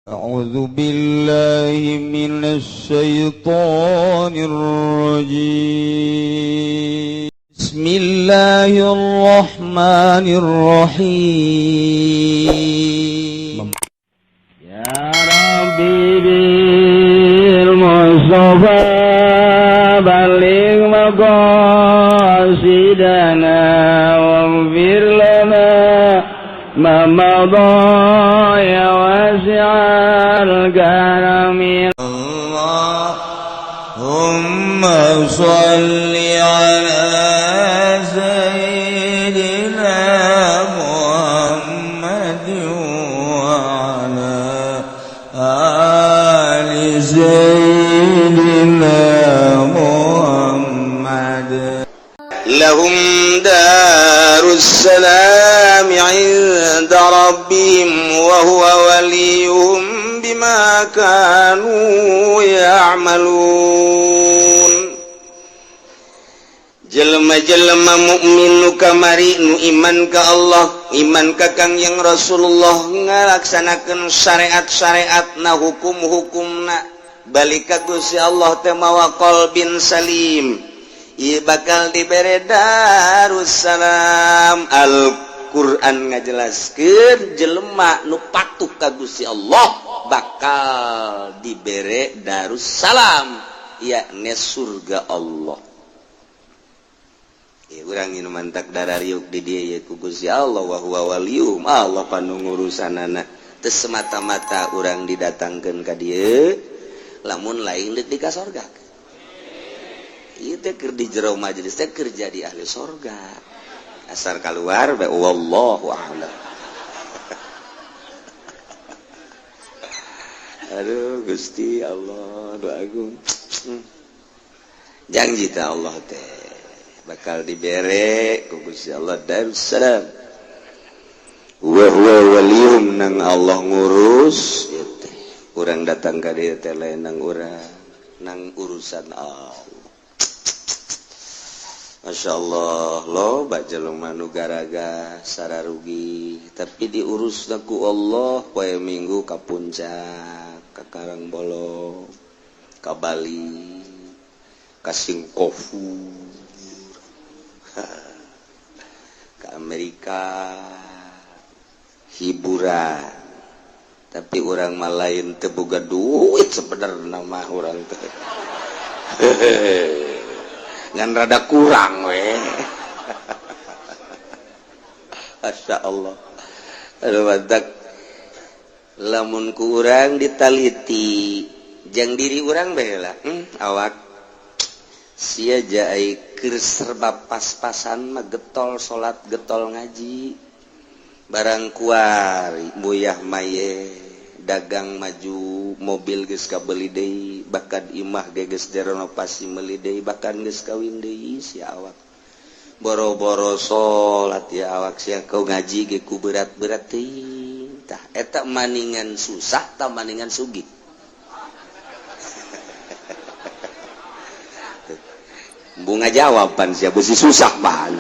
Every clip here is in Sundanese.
أعوذ بالله من الشيطان الرجيم. بسم الله الرحمن الرحيم. يا ربي بالمصطفى بلغ مقاصدنا واغفر لنا ما مضى يا واسع الكرم. اللهم صل على سيدنا محمد وعلى آل سيدنا محمد. لهم دار السلام عند ربهم وهو وليهم بما كانوا يعملون. Jelema-jelema mukmin nu kamari, nu iman ka Allah, iman ka Kangjeng Rasulullah, ngalaksanakeun syariat-syariat na, hukum-hukumna, balik ka Gusti Allah teh mawa qalbin salim. Ieu bakal dibere Darussalam. Al-Qur'an ngajelaskeun jelema nu patuh ka Gusti Allah bakal dibere Darussalam, yakni surga Allah. Ya, urang nu mantak darariuk di dieu ye ku Gusti Allah, wa huwa waliyuhum, Allah panu ngurusanana. Teu semata-mata urang didatangkeun ka dieu lamun lain deuk di ka sorga. Ieu teh keur di jero majelis teh keur jadi ahli sorga, asar keluar bae wallahu a'lam. Aduh Gusti Allah, doa agung janji teh Allah teh bakal dibere ku Gusti Allah Darussalam. Wa huwa waliyuhum, nang Allah ngurus ieu teh. Urang datang ka dieu teh lain nang urang, nang urusan Allah. Masya Allah, loba jelema nu garaga sararugi tapi diurus ku Allah. Poe Minggu ka Puncak, ka Karangbolong, ka Bali, ka Singkofu, ke Amerika, hiburan. Tapi orang malain teu boga duit sebenarnya mah urang teh ngan rada kurang we. Masya Allah. Aduh, mantak lamun ku urang ditaliti jang diri urang bae lah, awak sia jai keur serba pas-pasan mah, getol salat, getol ngaji, barang kuari muyah maye, dagang maju, mobil geus kabeli deui, bahkan imah ge geus direnovasi meuli deui, bahkan geus kawin deui. Si awak boro-boro salat ya, awak sia kau ngaji ge ku berat-berat teuing. Tah eta maningan susah tah maningan sugih? Bunga jawaban sia besi susah bahan.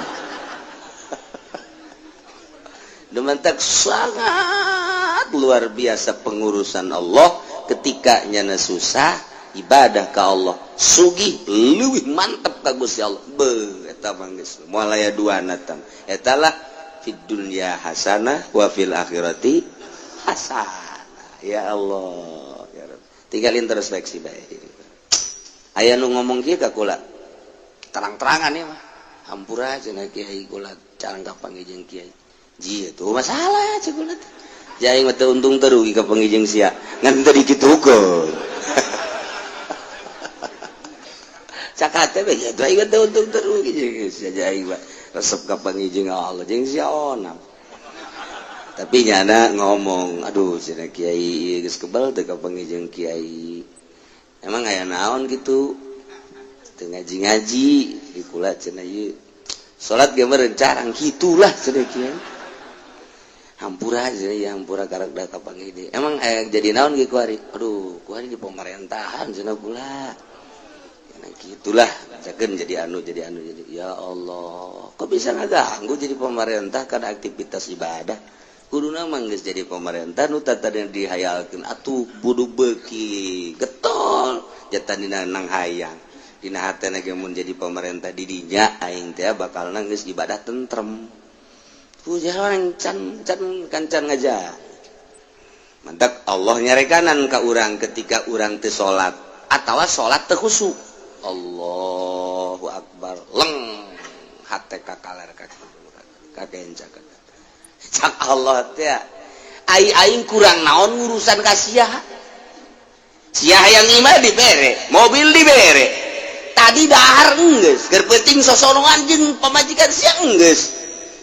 Demantak sangat luar biasa pengurusan Allah. Ketika nyana susah, ibadah ke Allah, sugih leuwih mantep ka Gusti Allah. Be eta mah geus moal aya dua natang. Eta lah fid dunya hasanah wa fil akhirati hasanah. Ya Allah, ya Rabb. Tinggal introspeksi bae. Aya nu ngomong kieu ka kula terang-terangan ya mah, hampura cenah kiai, kula carang ka panggih kiai. Ji itu masalah cek kula teh. Jaing mah teu untung teu rugi ka panggih sia ngan teu dikitukeun. Cakate we kitu, aing mah teu untung teu rugi jeung sia, jaing mah resep ka panggih Allah jeung sia onam. Tapi nyana ngomong, aduh cenah kiai geus kebal teu ka panggih kiai, emang aya naon gitu teu ngaji-ngaji di kula cenah, ieu salat ge meureun carang kitulah cenah kiai. Hampura cenah ya, hampura karak da ka panggih deui. Emang aya jadi naon ge kuari? Aduh, kuari di pemerintahan cenah kula. Nah, gitulah cakeun jadi anu jadi anu jadi. Ya Allah, kok bisa ngaganggu jadi pemerintah karena aktivitas ibadah? Kuduna mah geus jadi pemerintah nu tadi dihayalkeun atuh kudu beuki getol jatan dina nang hayang dina hatena ge mun jadi pemerintah di dinya aing teh bakal geus ibadah tentrem. Ku jalan can can kancan ngaja. Mantak Allah nyarekanan ka urang ketika urang teu salat atawa salat teu khusyuk. Allahu akbar leng hate ka kaler ka kakenca ka. Cak Allah teh ai aing kurang naon urusan ka sia. Sia hayang imah dibere, mobil dibere. Tadi dahar enggeus, keur penting sosonoan jeung pamajikan sia enggeus.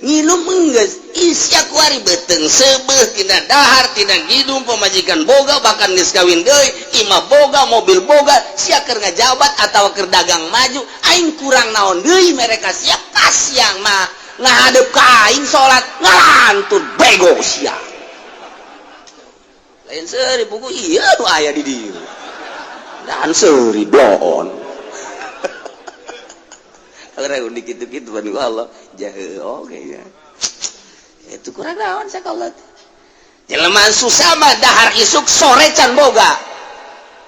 Nginum enggeus, sia kuari beuteung seubeuh tina dahar tina nginum pamajikan boga bahkan geus kawin deui, imah boga, mobil boga, sia keur ngajabat atawa keur dagang maju, aing kurang naon deui mereka sia kasiang mah ngahadep ka aing salat ngalantur bego sia. Lain seuri buku iya nu aya di dieu. Dan seuri bloon. Urang dikitu-kitu pan ku Allah jahe oge ya. Itu kurang naon sakola. Jelema susah mah dahar isuk sore can boga.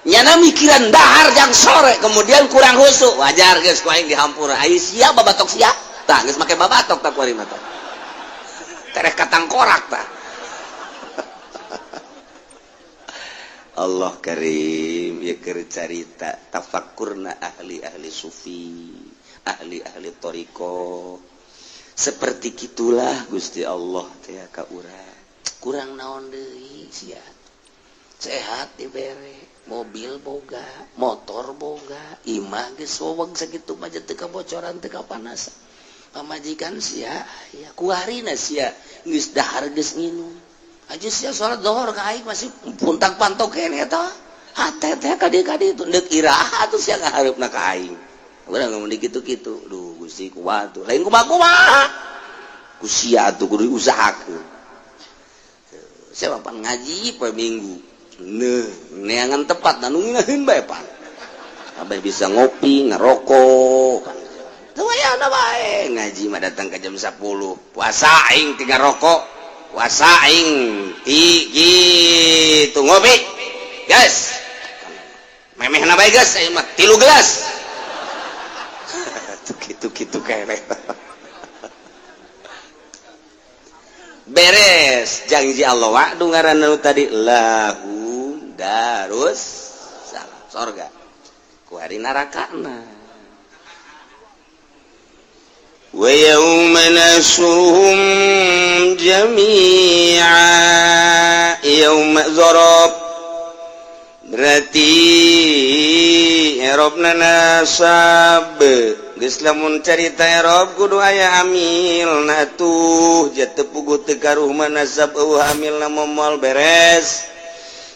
Nyana mikiran dahar jang sore kemudian kurang khusyuk wajar geus ku aing dihampura. Ai sia babatok sia. Tah geus make babatok tah kuari mah tah. Tereh katangkorak tah. Allah karim ya keur carita tafakkurna ahli-ahli sufi, ahli-ahli thariqah. Seperti kitulah Gusti Allah teh ka urang. Kurang naon deui sia. Sehat dibere, mobil boga, motor boga, imah geus weweg sakitu mah teu kabocoran teu kapanasan. Pamajikan sia ya kuarina sia geus dahar geus nginum. Aja sia salat zuhur ka aing masih puntang pantok keneh eta. Hate teh ka dieu itu deuk iraha atuh sia ngahareupna ka aing. Urang ngomong dikitu-kitu, duh Gusti kumaha tuh. Lain kumaha-kumaha. Ku sia atuh kudu diusahakeun. Sia mah pan ngaji poe Minggu. Neuh, neangan tepat nu ngeunaheun bae pan. Sampai bisa ngopi, ngerokok. Teu aya bae ngaji mah datang ke jam 10. Puasa aing tinggal rokok. Puasa aing ti gitu ngopi. Guys. Memehna bae geus aing mah 3 gelas. Tuh gitu-gitu kene. Beres janji Allah wa'du ngaranna nu tadi lahum darus salam sorga. Ku hari narakana. Wa yauma nasuruhum jami'a yauma zarab berarti i'rabna nasab geus lamun carita i'rab kudu aya amilna tuh ja teu puguh teu karuh mah nasab eueuh amilna moal beres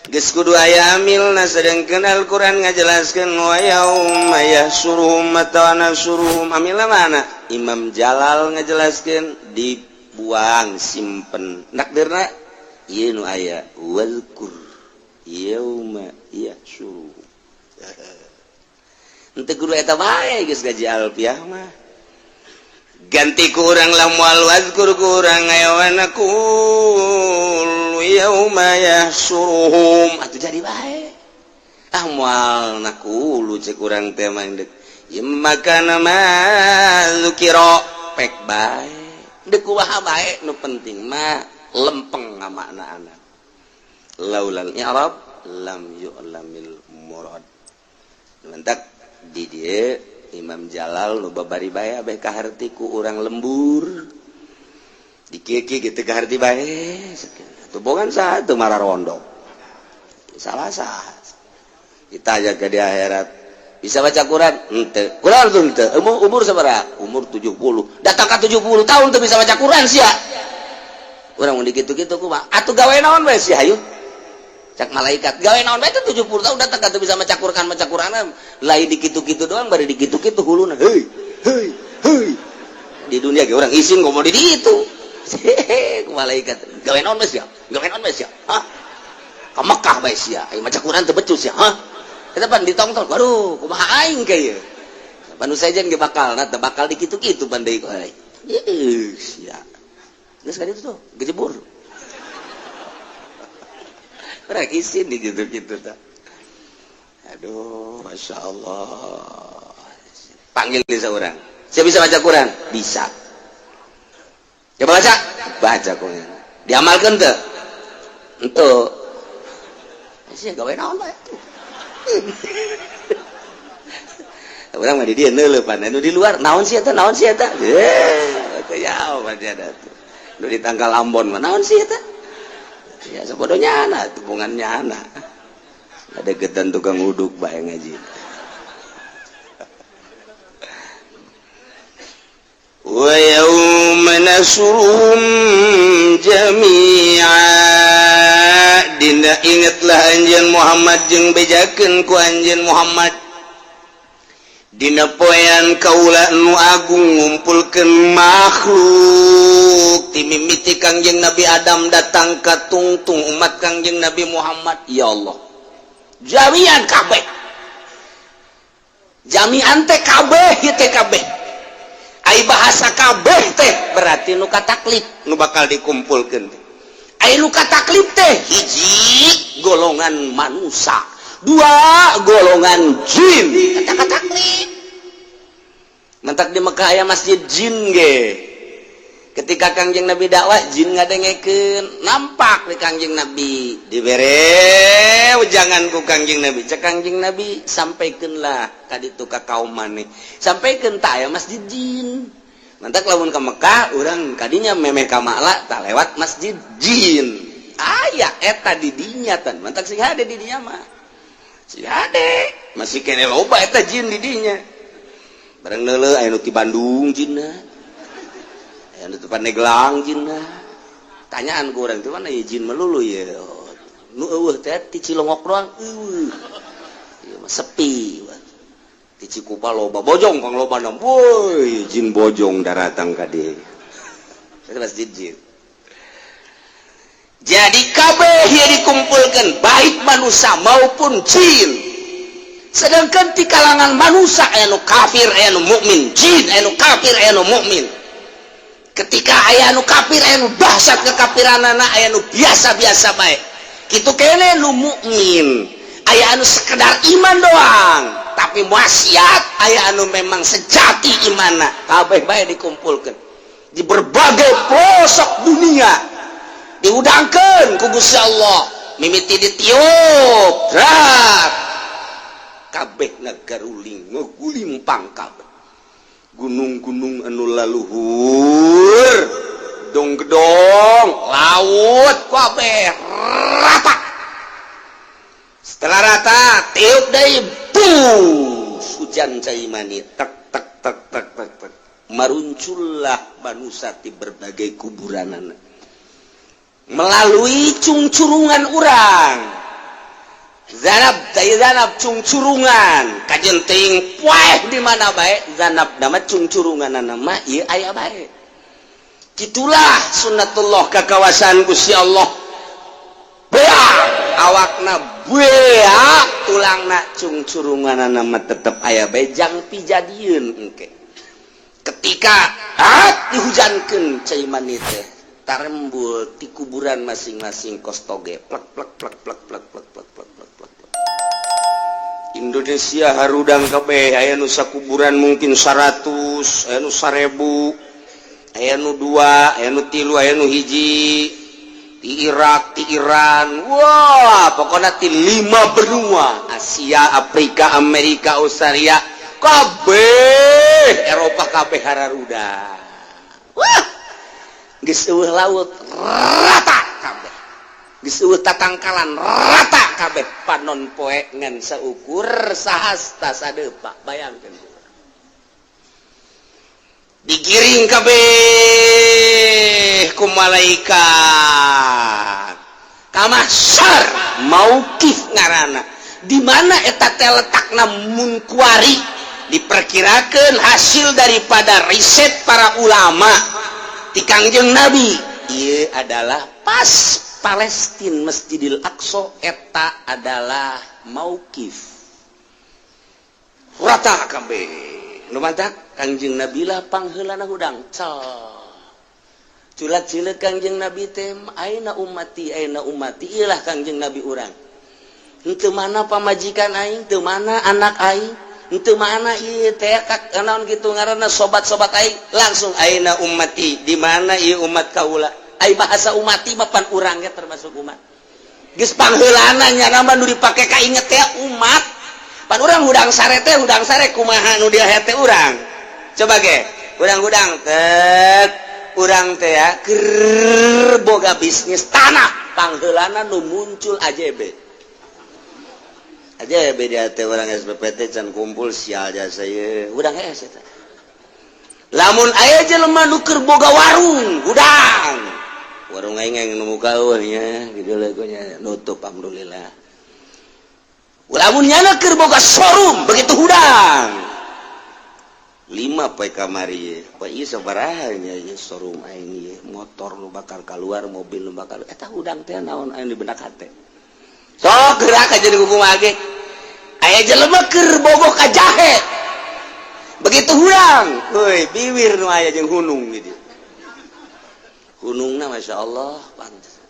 geus kudu aya amilna sedengkeun Al-Qur'an ngajelaskeun wa yauma yahsyuruhum atawa nasuruhum amilna mana Imam Jalal ngajelaskeun dibuang simpen nakdirna ieu nu aya wazkur yauma yahsyuruhum henteu kudu eta bae geus gaji alfiah mah ganti ku urang lah moal wazkur ku urang aya naqulu yauma yahsyuruhum atuh jadi bae ah moal naqulu cek urang teh mah deuk ieu makana ma zukira pek bae deuk kumaha bae nu penting mah lempeng ngamaknaana laulal i'rab lam yu'lamil murad mantak di dieu Imam Jalal nu babari bae abeh kaharti ku urang lembur di kieu-kieu gitu kaharti bae atuh bogan saha teu mararondo salah sah kita aja ke di akhirat bisa baca Quran henteu Quran tuh henteu umur sabaraha umur 70 datang ka 70 tahun teu bisa baca Quran sia urang mun dikitu-kitu kumaha atuh gawe naon bae sia hayu cak malaikat gawe naon bae teh 70 tahun datang ka teu bisa maca Quran lain dikitu-kitu doang bari dikitu-kitu huluna heuy heuy heuy di dunia ge urang isin ngomong di ditu hehe ku malaikat gawe naon bae sia gawe naon bae sia hah ka Mekah bae sia aing maca Quran teu becus sia hah eta pan ditongton waduh kumaha aing ka ieu panu sejen ge bakal na teu bakal dikitu-kitu pan deui ku aing ieu sia geus ka ditu tuh gejebur. Urang isin di gitu-gitu tah. Aduh, Masya Allah. Panggil di seorang. Saya bisa baca Quran? Bisa. Coba baca? Baca Quran. Diamalkan tuh? Ento. Sih gawe naon bae tuh. Urang mah di dieu neuleupan anu di luar naon sih eta, naon sih eta? Eh, teu jauh mah dia tuh. Nu di tangkal Ambon mah naon sih eta? Ya sabodonya anak, tubungannya anak. Ada getan tukang uduk bae ngaji. Wa yauma nasruhum jami'a. Dina ingatlah anjeun Muhammad jeung bejakeun ku anjeun Muhammad. Dina poean kaula nu agung ngumpulkeun makhluk ti mimiti Kangjeng Nabi Adam datang ka tungtung umat Kangjeng Nabi Muhammad. Ya Allah, jami'an kabeh, jami'an teh kabeh ieu teh kabeh. Ai bahasa kabeh teh berarti nu kataklif nu bakal dikumpulkeun. Ai nu kataklif teh hiji golongan manusia, dua golongan jin. Kata taklif mentak di Mekah aya masjid jin ge. Ketika Kangjeng Nabi dakwah jin ngadengekeun, nampak di Kangjeng Nabi dibere ujangan ku Kangjeng Nabi. Cek Kangjeng Nabi, sampaikeunlah ka ditu ka kaum maneh, sampaikeun tah aya masjid jin. Mantak lamun ka Mekah urang kadinya memeh ka Ma'la tah lewat masjid jin. Aya eta di dinya tan, mantak sing hade di dinya mah. Si hade masih kene loba eta jin di dinya. Bareng neuleuh aya nu ti Bandung jinna, aya nu ti Pandeglang jinna. Tanyaan ku urang teh mana ya jin melulu ya. Nu eueuh teh ti Cilongok doang eueuh. Ieu mah sepi. Ti Cikupa loba bojong pang loba na. Woi, jin bojong daratang ka dieu. Eta masjid jin. Jadi kabeh ieu dikumpulkan baik manusia maupun jin. Sedangkan di kalangan manusia aya nu kafir, aya nu mukmin, jin aya nu kafir, aya nu mukmin. Ketika aya nu kafir, aya nu dahsyat kekafiranana, aya nu biasa-biasa bae. Kitu kene nu mukmin, aya anu sekedar iman doang, tapi maksiat, aya anu memang sejati imanna. Kabeh bae dikumpulkeun di berbagai pelosok dunia. Diudangkeun ku Gusti Allah, mimiti ditiup, rat. Kabeh ngagaruling, ngagulimpang kabeh. Gunung-gunung anu laluhur, dong-gedong, laut kabeh rata. Setelah rata, tiup deui, bus, hujan cai mani, tek tek tek tek tek tek. Maruncullah manusia di berbagai kuburanana. Melalui cungcurungan urang. Zanab teh zanab cungcurungan, kajen teuing poeh di mana bae, zanab nama cungcurungan nama ieu aya bae. Gitulah sunnatullah ka kawasan Gusti Allah. Bea awakna bea tulangna cungcurungan nama tetep aya bae jang pijadieun engke. Ketika dihujankeun cai mani teh tarembul di kuburan masing-masing kos toge plek plek plek plek plek plek plek plek plek plek. Indonesia harudang kabeh aya nu sakuburan mungkin 100, aya nu 1000, aya nu 2, aya nu 3, aya nu 1. Di Irak, di Iran, wah pokoknya di 5 benua, Asia, Afrika, Amerika, Australia, kabeh, Eropa kabeh hararudang. Wah, geus eueuh laut rata kabeh, geus eueuh tatangkalan rata kabeh, panon poe ngan saukur sahasta sadepa. Bayangkeun digiring kabeh ku malaikat ka mahsyar, mauqif ngaranna. Di mana eta teh letakna mun kuari diperkirakan hasil daripada riset para ulama di Kangjeng Nabi ieu adalah pas Palestina Masjidil Aqsa eta adalah mauqif rata kabeh. Nu mantak Kangjeng Nabi lah pangheulana hudang cal. Culat-cilet Kangjeng Nabi teh aina ummati aina ummati ilah Kangjeng Nabi urang. Henteu mana pamajikan aing, teu mana anak aing, henteu mana ieu teh naon kitu ngaranna sobat-sobat aing, langsung aina ummati, di mana ieu umat kaula. Ai bahasa ummati mah pan urang ge termasuk umat. Geus pangheulana nya mah nu dipake kainget teh umat. Pan urang hudang sare teh hudang sare kumaha nu dia hete urang. Coba ge, hudang-hudang tet urang teh ya keur boga bisnis tanah pangheulana nu muncul AJB. Aja beda teh orang SPPT can kumpul sial jasa ye hudang hees eta. Lamun aya jelema nu keur boga warung hudang warung aing yang nu muka eueuh nya kitu nya nutup alhamdulillah. Lamun nyana keur boga showroom begitu hudang 5 poe kamari ye poe ieu sabaraha nya ieu showroom aing ieu motor nu bakal keluar mobil nu bakal eta hudang teh naon anu di benak hate. Sok gerak aja di kumaha ge. Aya jelema keur bogoh ka jahe. Begitu hudang, heuy biwir nu aya jeung hunung gitu. Hunungna Masya Allah pantes.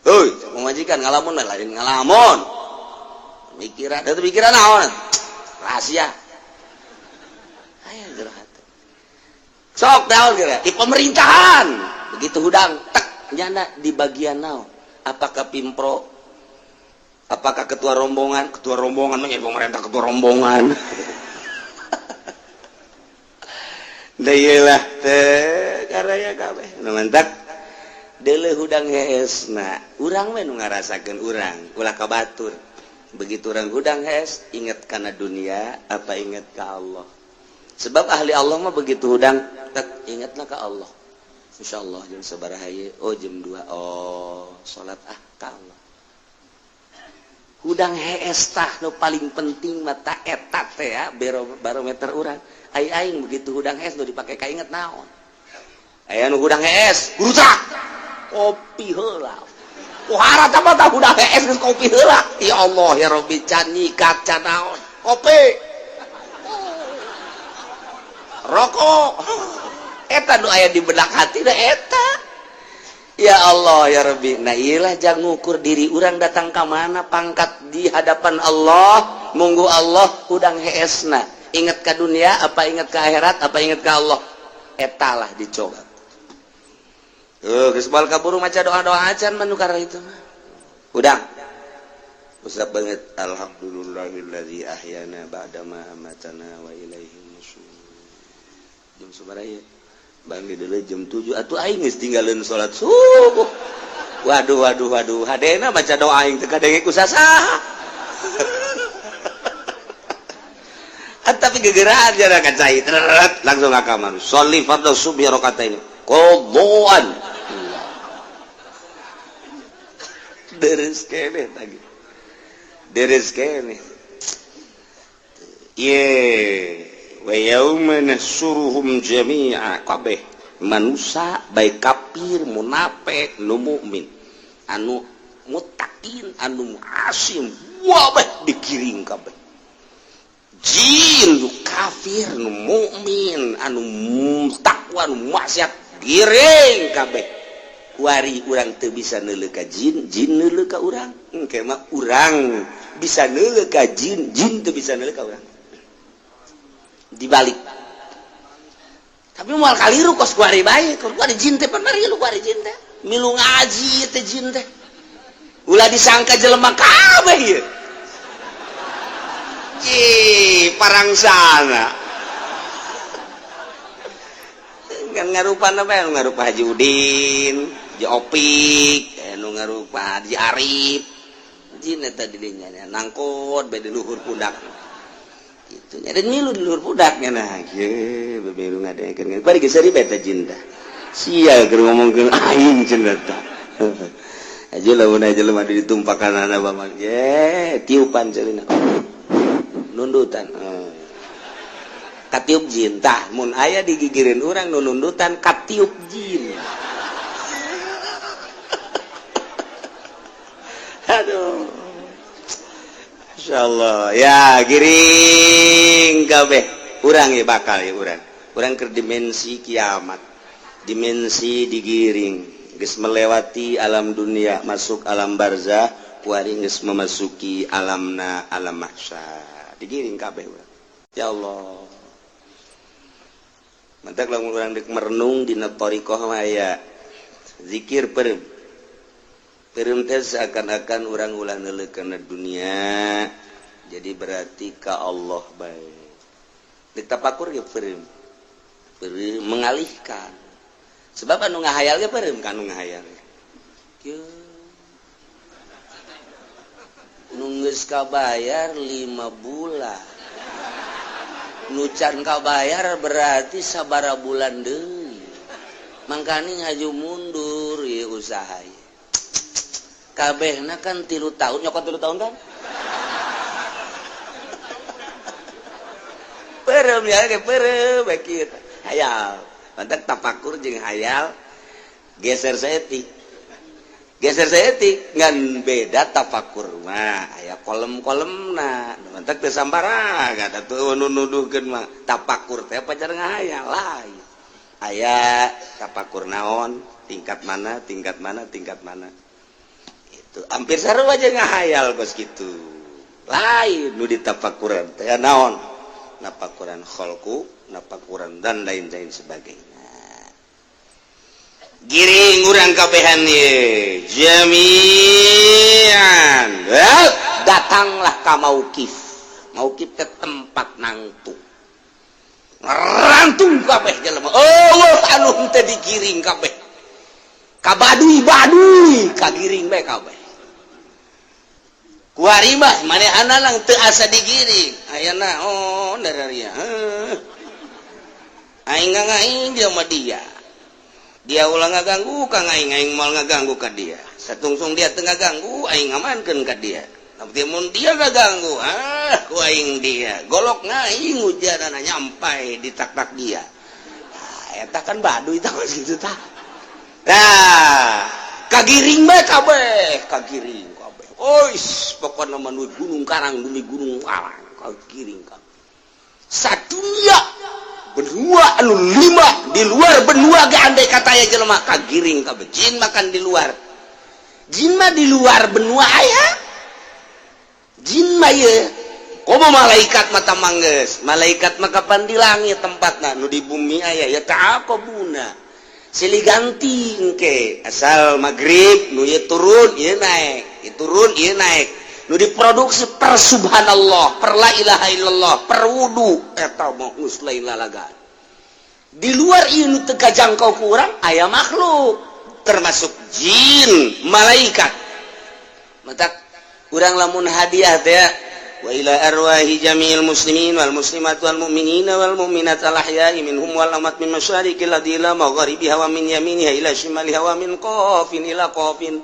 Heuy, pamajikan ngalamun lain ngalamun. Mikiran, eta pikiran naon? Rahasia. Aya jero hate. Sok naon geura di pemerintahan. Begitu hudang tek nyana di bagian naon? Apakah pimpro? Apakah ketua rombongan? Ketua rombongan mah pemerintah ketua rombongan. Dayelah teh karaya kabeh. Nu mantak deuleuh hudang heesna. Urang we nu ngarasakeun urang, ulah ka batur. Begitu urang hudang hees, inget kana dunia apa inget ka Allah. Sebab ahli Allah mah begitu hudang tek ingetna ka Allah. Insyaallah jam sabaraha ieu? Oh jam 2. Oh, salat ah ka Allah. Hudang hees tah nu paling penting mata eta teh ya barometer urang. Ai aing begitu hudang hees nu dipake kainget naon. Aya nu hudang hees rusak kopi heula. Pohara tah mah hudang hees geus kopi heula. Ya Allah ya Rabbi can nyikat can naon. Kopi. Rokok. Eta nu aya di benak hati da eta. Ya Allah ya Rabbi. Nah iyalah jangan ngukur diri urang datang ke mana pangkat di hadapan Allah, munggu Allah hudang heesna. Ingat ke dunia apa ingat ke akhirat apa ingat ke Allah. Etalah dicoba. Geus bal kaburu maca doa-doa acan manukar itu mah. Hudang. Usap banget alhamdulillahillazi ahyana ba'da ma amatana wa ilaihi nusyur. Jam sabaraha ieu? Bang dulu jam 7 atuh aing geus tinggalin salat subuh. Waduh waduh waduh, hadena baca doa aing teu kadenge ku sasaha. Tapi gegeraan jara ka cai langsung ka kamar. Sholli fardhu subhi rakataini. Qadhaan. Deres keneh tadi. Deres keneh. Ye wa yauma nahsyuruhum jami'a kabeh manusia baik kafir munafik nu mukmin anu muttaqin anu asim wabeh dikiring kabeh jin nu kafir nu mukmin anu takwa nu maksiat giring kabeh kuari urang teu bisa neuleuh ka jin, jin neuleuh ka urang engke mah urang bisa neuleuh ka jin, jin teu bisa neuleuh ka urang dibalik. Tapi moal kaliru kos kuari bae, kos kuari jin teh pan marilu kuari jin teh. Milu ngaji teh jin teh. Ulah disangka jelema kabeh ieu. Ih, parangsana. Ngan ngarupa apa? Ngarupa Haji Udin, Haji Opik, nu ngarupa Haji Arif. Jin eta di dinya nangkot bae di luhur pundak. Gitu nya dan milu di luhur pundaknya nah ye bemilu ngadengekeun bari geus seri beta jin tah sia keur ngomongkeun aing cenah tah aja lamun aja jelema ditumpakan bamak ye tiupan ceulina nundutan katiup jin tah mun aya digigireun urang nu nundutan katiup jin. Aduh insyaallah ya giring kabeh urang ya bakal ya urang urang ke dimensi kiamat. Dimensi digiring geus melewati alam dunia masuk alam barzah, kuari geus memasuki alamna alam mahsyar. Digiring kabeh urang. Ya Allah. Mantak lamun urang deuk merenung dina thariqah mah aya zikir peureum. Peureum teh seakan-akan urang ulah neuleuh kana dunia. Jadi berarti ka Allah bae. Ditapakur ge peureum. Peureum mengalihkan. Sebab anu ngahayal ge peureum ka anu ngahayal. Kieu. Nu geus kabayar 5 bulan. Nu can kabayar berarti sabara bulan deui. Mangkani ngaju mundur ieu usaha ieu. Kabehna kan 3 tahun, nyokot 3 tahun kan? Peureum ya ge peureum bae kieu. Hayal. Mantak tapakur jeung hayal geser saeutik. Geser saeutik ngan beda tapakur mah aya kolem-kolemna. Mantak teu sambarangan atuh nu nuduhkeun mah tapakur teh pacar ngahayal lain. Aya tapakur naon, tingkat mana, tingkat mana, tingkat mana. Itu hampir sarua aja ngahayal kos kitu. Lain nu ditapakuran teh naon? Napakuran kholku, napakuran dan lain-lain sebagainya. Giring urang kabehan ye jami'an. Well, datanglah ka mauqif. Mauqif ke tempat nangtung. Rantung kabeh jelema. Eueuh anu henteu digiring kabeh. Ka baduy-baduy kagiring bae kabeh. Kuari mah manehana lang teu asa digiring. Ayana oh dararia. Aing ngaing dia mah dia. Dia ulah ngaganggu ka aing, aing moal ngaganggu ka dia. Satungsung dia teu ngaganggu, aing ngamankeun ka dia. Tapi mun dia ngaganggu, ah ku aing dia. Golok ngaing ujanana nyampai di tak-tak dia. Nah, eta kan baduy tah kitu tah. Nah, kagiring bae kabeh, kagiring kabeh. Ois, pokona mah nu Gunung Karang, bumi Gunung Karang, kagiring kabeh. Sadunia benua anu 5 di luar benua ge andai kata aya jelema kagiring kabeh. Jin makan di luar. Jin mah di luar benua aya. Jin mah ye komo malaikat mata manggeus. Malaikat mah kapan di langit tempatna, nu di bumi aya ya ta'aqabuna. Silih ganti engke asal maghrib nu ieu turun ieu naek, ieu turun ieu naek. Nu diproduksi per subhanallah, per la ilaha illallah, per wudu eta mah geus lain lalagan. Di luar ieu nu teu kajangkau ku urang aya makhluk termasuk jin, malaikat. Matak urang lamun hadiah teh wa ila arwahi jami'il muslimin wal muslimat wal mu'minina wal mu'minat al ahya'i minhum wal amwat min masyariqil ardi ila magharibiha wa min yaminiha ila shimaliha wa min qafin ila qafin.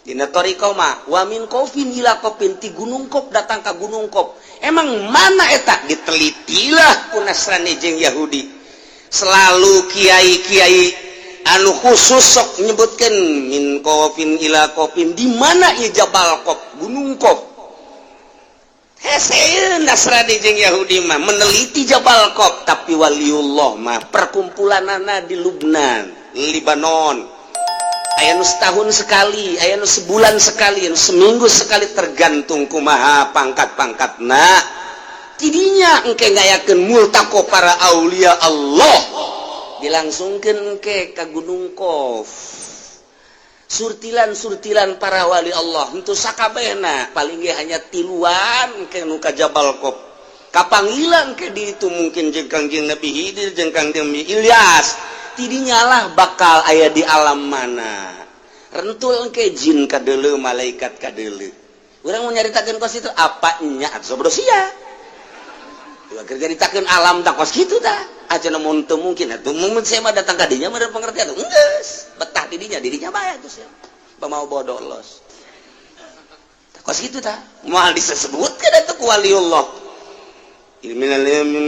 Dina thariqah mah wa min qafin ila qafin, ti Gunung Qaf datang ka Gunung Qaf. Emang mana eta ditelitilah ku Nasrani jeung Yahudi. Selalu kiai-kiai anu khusus sok nyebutkeun min qafin ila qafin, di mana ieu Jabal Qaf, Gunung Qaf. Hese Nasrani jeung Yahudi mah meneliti Jabal Qaf, tapi waliullah mah perkumpulanana di Lubnan, Libanon. Aya nu setahun sekali, aya nu sebulan sekali, anu seminggu sekali, tergantung kumaha pangkat-pangkatna. Tidinya engke ngayakeun multaqo para aulia Allah. Dilangsungkeun engke ka Gunung Qaf. Surtilan-surtilan para wali Allah henteu sakabehna, paling ge hanya tiluan ke nu ka Jabal Qaf. Kapanggilan ke di itu mungkin jeung Kangjeng Nabi Khidir jeung Kangjeng Nabi Ilyas. Tidinya lah bakal aya di alam mana. Rentul ke jin kadeuleu, malaikat kadeuleu. Urang mau nyaritakeun kos itu apa nya atuh bodoh sia. Keur nyaritakeun alam tak kos kitu tah. Aja mun teu mungkin atuh mun saya mah datang ka dinya mah pengertian geus betah di dinya, di dinya bae atuh sia. Pamau bodoh los. Kos kitu tah. Moal disebutkeun atuh ku waliullah. Min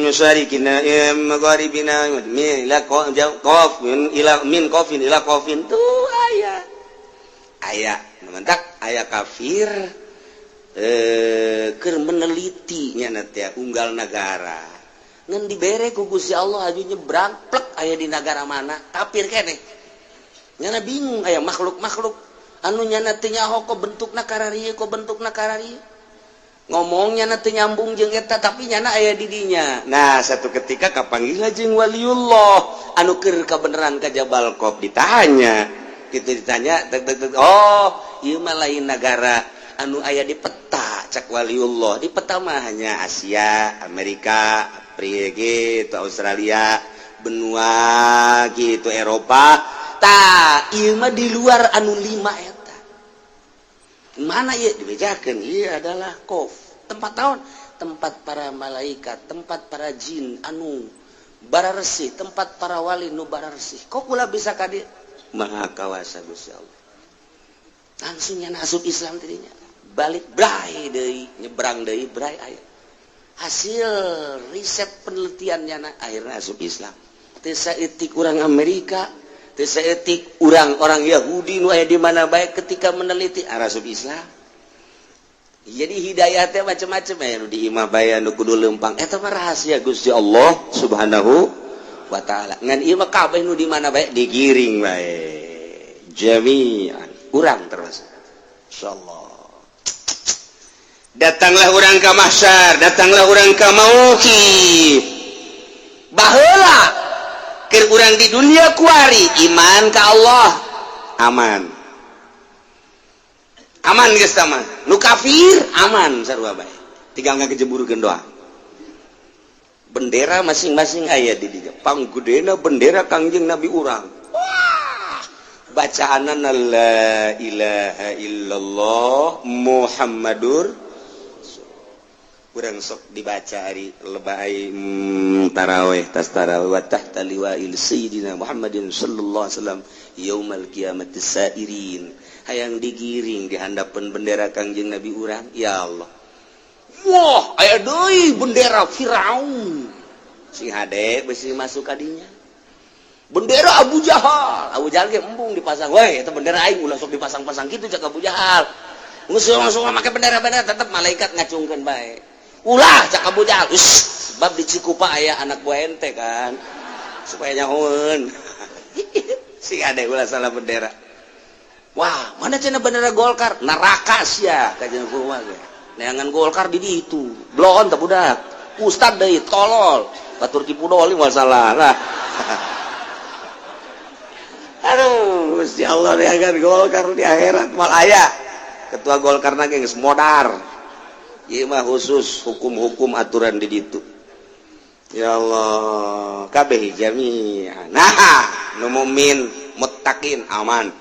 masyariqina ila magharibina min ila qaf min ila min qafin ila qafin tuh aya. Aya mentak aya kafir keur meneliti nya teh unggal nagara. Ngan dibere ku Gusti Allah aju nyebrang plek aya di nagara mana kafir keneh nyana bingung aya makhluk-makhluk anu nyana teu nyaho kok bentukna kararieu kok bentukna kararieu ngomongnya na teu nyambung jeung eta tapi nyana aya di dinya. Nah satu ketika kapanggih jeung waliullah anu keur kabeneran ka Jabal Qaf ditanya gitu ditanya tek, tek, tek, oh ieu mah lain nagara anu aya di peta cak waliullah di peta mah hanya Asia, Amerika, Afrika gitu, Australia, benua gitu, Eropa. Tah ieu mah di luar anu lima eta. Mana ieu dibejakeun ieu adalah Qaf, tempat tahun, tempat para malaikat, tempat para jin anu bararesih, tempat para wali nu bararesih. Kok kula bisa ka dieu? Maha kawasa Gusti Allah. Langsung nya asup Islam tadinya. Balik bray deui, nyebrang deui bray aya. Hasil riset penelitiannya na akhirnya asup Islam. Teu saeutik urang Amerika, teu saeutik urang-orang Yahudi nu aya di mana bae ketika meneliti asup Islam. Jadi hidayah teh macam-macam ya nu di imah bae nu kudu leumpang. Eta mah rahasia Gusti Allah Subhanahu wa taala. Ngan ieu mah kabeh nu di mana bae digiring bae. Jami'an urang terus. Insyaallah. Datanglah urang ka mahsyar, datanglah urang ka mauqif. Baheula keur urang di dunia kuari iman ka Allah aman. Aman geus tah mah. Nu kafir aman sarua bae. Tinggal ngagejeburkeun doa. Bendera masing-masing aya di dinya. Panggedena bendera Kangjeng Nabi urang. Wah, bacaanana la ilaha illallah Muhammadur kurang sok dibaca hari lebay taraweh tas taraweh wa tahta liwa'il sayyidina Muhammadin sallallahu alaihi wasallam yaumal qiyamati sairin hayang digiring di handapeun bendera Kangjeng Nabi urang ya Allah. Wah, aya deui bendera Firaun sing hade besi masuk kadinya. Bendera Abu Jahal, Abu Jahal ge embung dipasang we eta bendera aing ulah sok dipasang-pasang kitu cak Abu Jahal. Geus langsung make bendera-bendera tetep malaikat ngacungkeun bae. Ulah cak Abu Jahal, uss, sebab di Cikupa aya anak buah ente kan supaya nyahoeun. Sing ade ulah salah bendera. Wah, mana cenah bendera Golkar? Neraka sia kajian kumaha ge. Neangan Golkar di ditu. Blon teh budak. Ustad deui tolol. Batur tipu doli masalah lah. Aduh, Gusti Allah neangan Golkar di akhirat mal aya. Ketua Golkar na ge geus modar. Ieu mah khusus hukum-hukum aturan di ditu. Ya Allah, kabeh jami'an. Nah, nu mukmin muttaqin aman.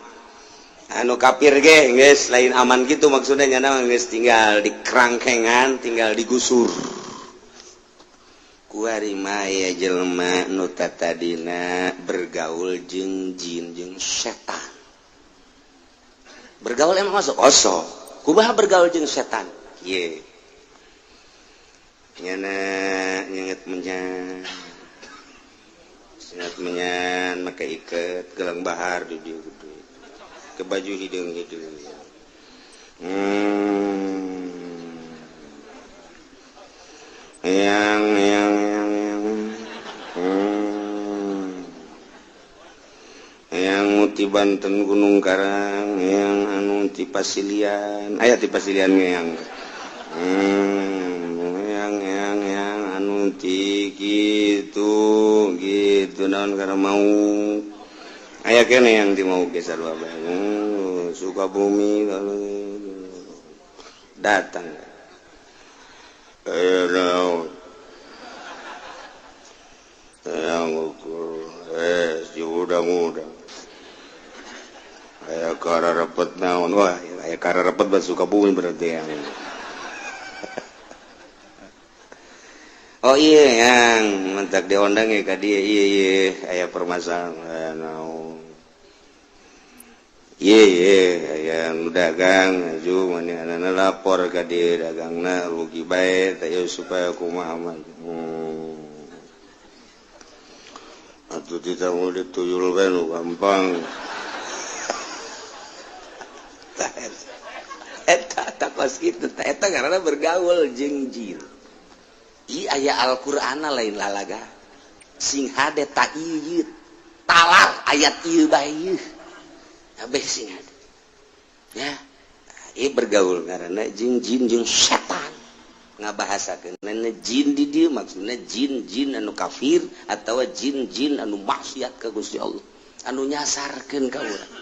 Anu kafir ge geus lain aman gitu maksudnya nyana geus tinggal di kerangkengan, tinggal digusur. Kuari mah aya jelema nu tatadina bergaul jeung jin jeung setan. Bergaul emang masuk osok. Kumaha bergaul jeung setan? Ye. Nyana nyenget menyan. Nyenget menyan make iket gelang bahar di dieu gede. Ke baju hideung-hideung. Yang yang yang yang Yang ti Banten Gunung Karang, yang anu ti Pasilian, aya ti Pasilian yang yang anu ti gitu gitu naon karena mau aya kene yang di mau ge sarua bae. Sukabumi lalu datang naon yang ukur si udang-udang aya kararepet naon wah aya kararepet bat Sukabumi berarti yang oh iya yang mentak diondang ya ka dia iya iya aya permasalahan naon iya iya yang dagang aju manehna lapor ka dia dagangna rugi bae teh supaya kumaha mah atuh tidak mau dituyul bae nu gampang. Eta takos kitu eta karena bergaul jeung jin. Ih aya Al-Qur'an lain lalaga. Sing hade tak ieu talar ayat ieu bae ieu. Kabeh sing hade. Ya. Ieu bergaul ngaranna jeung jin jeung setan. Ngabahasakeun jin di dieu maksudna jin-jin anu kafir atawa jin-jin anu maksiat ka Gusti Allah. Anu nyasarkeun ka urang.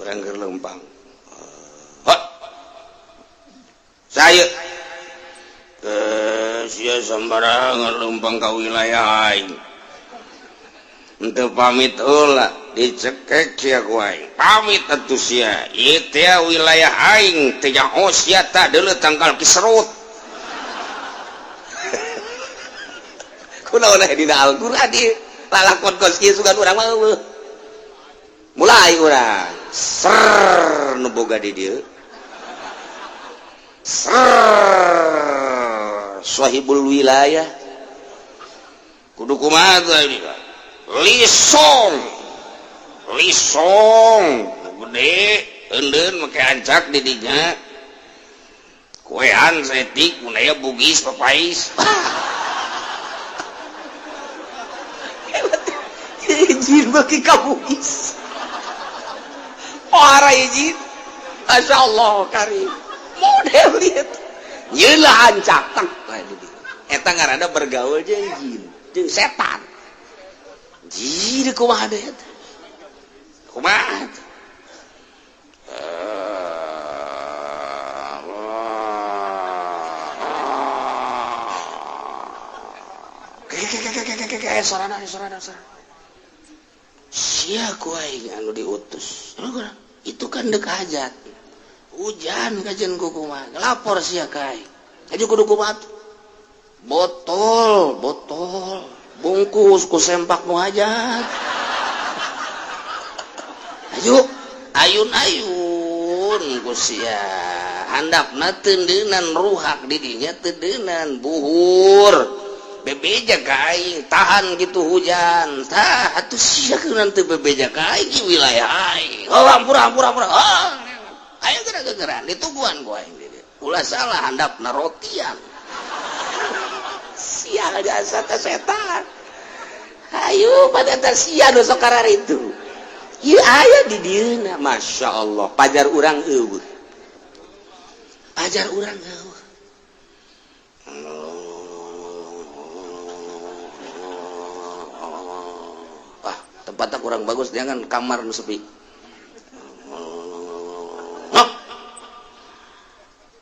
Urang keur lempang. Hot. Saya ke sia sembarangan lempang ka wilayah aing. Henteu pamit heula dicekek sia ku aing. Pamit atuh sia. Ieu teh wilayah aing teh nyaho sia tah deuleu tangkal kiserut. Kunaon aya dina Al-Qur'an ieu? Lalakon kos ieu sugan urang mah eueuh. Mulai urang ser nu boga di dieu. Ser sahibul wilayah kudu kumaha teh ini lisong lisong gede eundeun make ancak di dinya kuean setik mun aya bugis papais izin bagi ka bugis ora izin masyaallah karim model itu nyelah ancak tang eta ngaranna bergaul jeung jin jeung setan jin kumaha deui eta kumaha sorana sorana sorana sia ku aing anu diutus itu kan dek hajat hujan kajian kumaha lapor sia ka aing aja kudu kumaha botol botol bungkus ku sempak nu hajat ayo ayun-ayun ku sia handapna teundeunan ruhak di dinya teundeunan buhur bebeja ka aing tahan gitu hujan tah atuh sia kunaon teu bebeja ka aing wilayah aing oh ampura ampura ampura oh ayo geura-geuraan dituguan ku aing ulah salah handapna rotian sia jasa teh setan ayo pada teh sia nu sok kararitu ieu aya di dieuna masyaallah pajar urang eueuh pajar urang eueuh ah tempatnya kurang bagus jangan kamar nu sepi.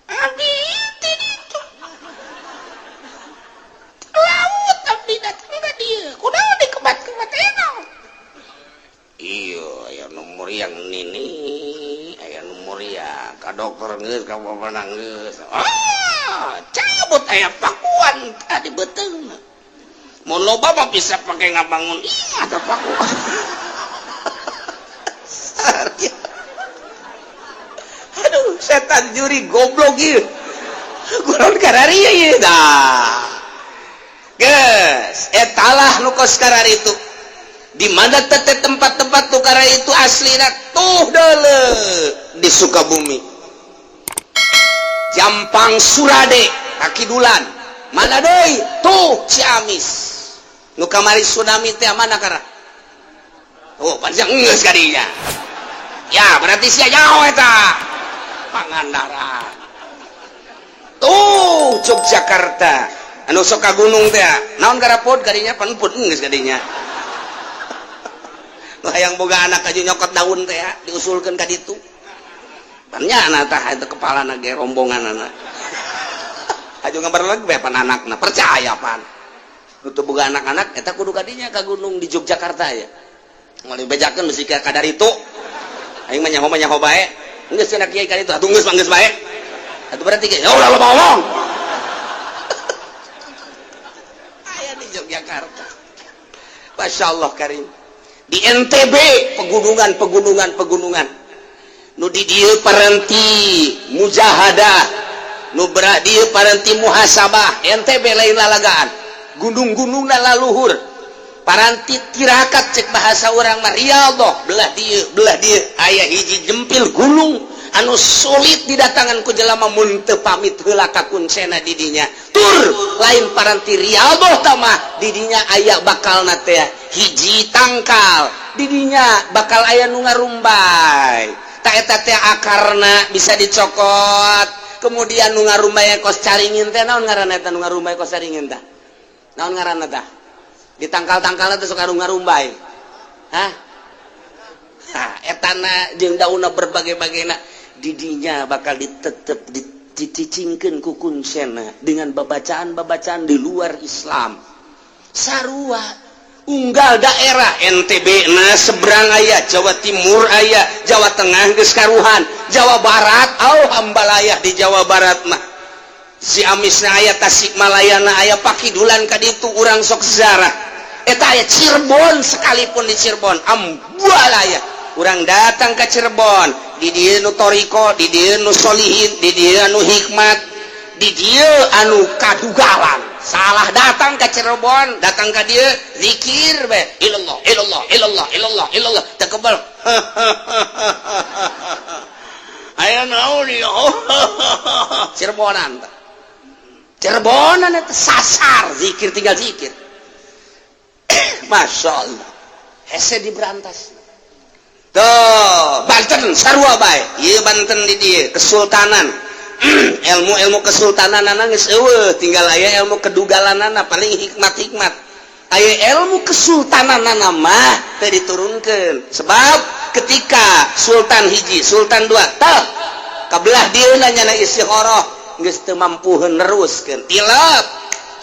Abdi itu laut abdi datang ka dieu kunaon dikebat-kebat enak iya aya nu muriang nini aya nu muriang ka dokter geus ka bapak geus ah cabut aya pakuan tadi beuteung mun loba mah bisa pake ngabangun imah teh pakuan. Aduh setan juri goblok ieu kurang kararieu ieu dah geus etalah nu kos kararitu di mana teh tempat-tempat nu kararitu aslina tuh deuleu di Sukabumi Jampang Surade Kakidulan mana deui tuh Ciamis nu kamari tsunami teh mana kara oh panjang geus ka dinya ya berarti sia jauh eta Pangandaran tuh Yogyakarta anu sok ka gunung teh naon garapod kadinya panpun geus kadinya nu hayang boga anak aja nyokot daun teh diusulkeun ka ditu pan nya anak tah eta kepalana ge rombongan anak aju ngabar lagi bae pan anakna percaya pan nu teu boga anak-anak eta kudu kadinya ka gunung di Yogyakarta ya moal dibejakeun bisi ka kadaritu aing mah nyaho bae geus cenah kiai ka ditu atuh geus mah geus bae atuh berarti ge ya ulah loba ngomong aya di Yogyakarta masyaallah karim di NTB pegunungan pegunungan pegunungan nu di dieu parenti mujahadah nu berak dieu parenti muhasabah NTB lain lalagaan gunung-gunungna laluhur paranti tirakat cek bahasa orang mah riyadhah belah dieu aya hiji jempil gunung Anu sulit didatangan ku jelema mun teu pamit heula ka kuncena didinya. Tur lain paranti riadoh mah, didinya aya bakalna teh hiji tangkal, didinya bakal aya nu ngarumbay. Tak eta teh akarna bisa dicokot, kemudian nu ngarumbay kos caringin teh. Naon ngaranna eta nu ngarumbay kos caringin tah? Naon ngaranna tah? Di tangkal-tangkalna teh sok ngarumbay. Hah? Ha, etana jeung daunna berbagai-bagaina didinya bakal ditetep dicicingkeun ku kuncena dengan babacaan-babacaan di luar Islam. Sarua unggal daerah, NTB na seberang aya, Jawa Timur aya, Jawa Tengah geus karuhan, Jawa Barat, oh, hambalayah. Di Jawa Barat mah Ciamisna aya, Tasikmalayana aya, pakidulan ka ditu urang sok sejarah eta aya. Cirebon sekalipun, di Cirebon ambalaya. Urang datang ke Cirebon, di dieu nu toriko, di dieu nu solihin, di dieu anu hikmat, di dieu anu kadugalan. Salah datang ke Cirebon, datang ke dia zikir be ilallah ilallah ilallah ilallah ilallah, teu kebal. Aya naon ieu? Cirebonan, Cirebonan itu sasar zikir, tinggal zikir. Masya Allah, hese diberantas. Tuh Banten sarua bae. Ieu Banten di dieu kesultanan, ilmu-ilmu kesultanan geus eueuh, tinggal aya ilmu kedugalanana, paling hikmat-hikmat. Aya ilmu kesultanan mah teu diturunkeun, sebab ketika sultan hiji, sultan dua, tah kabelah dieuna nyana istikharah geus teu mampu neruskeun, tilap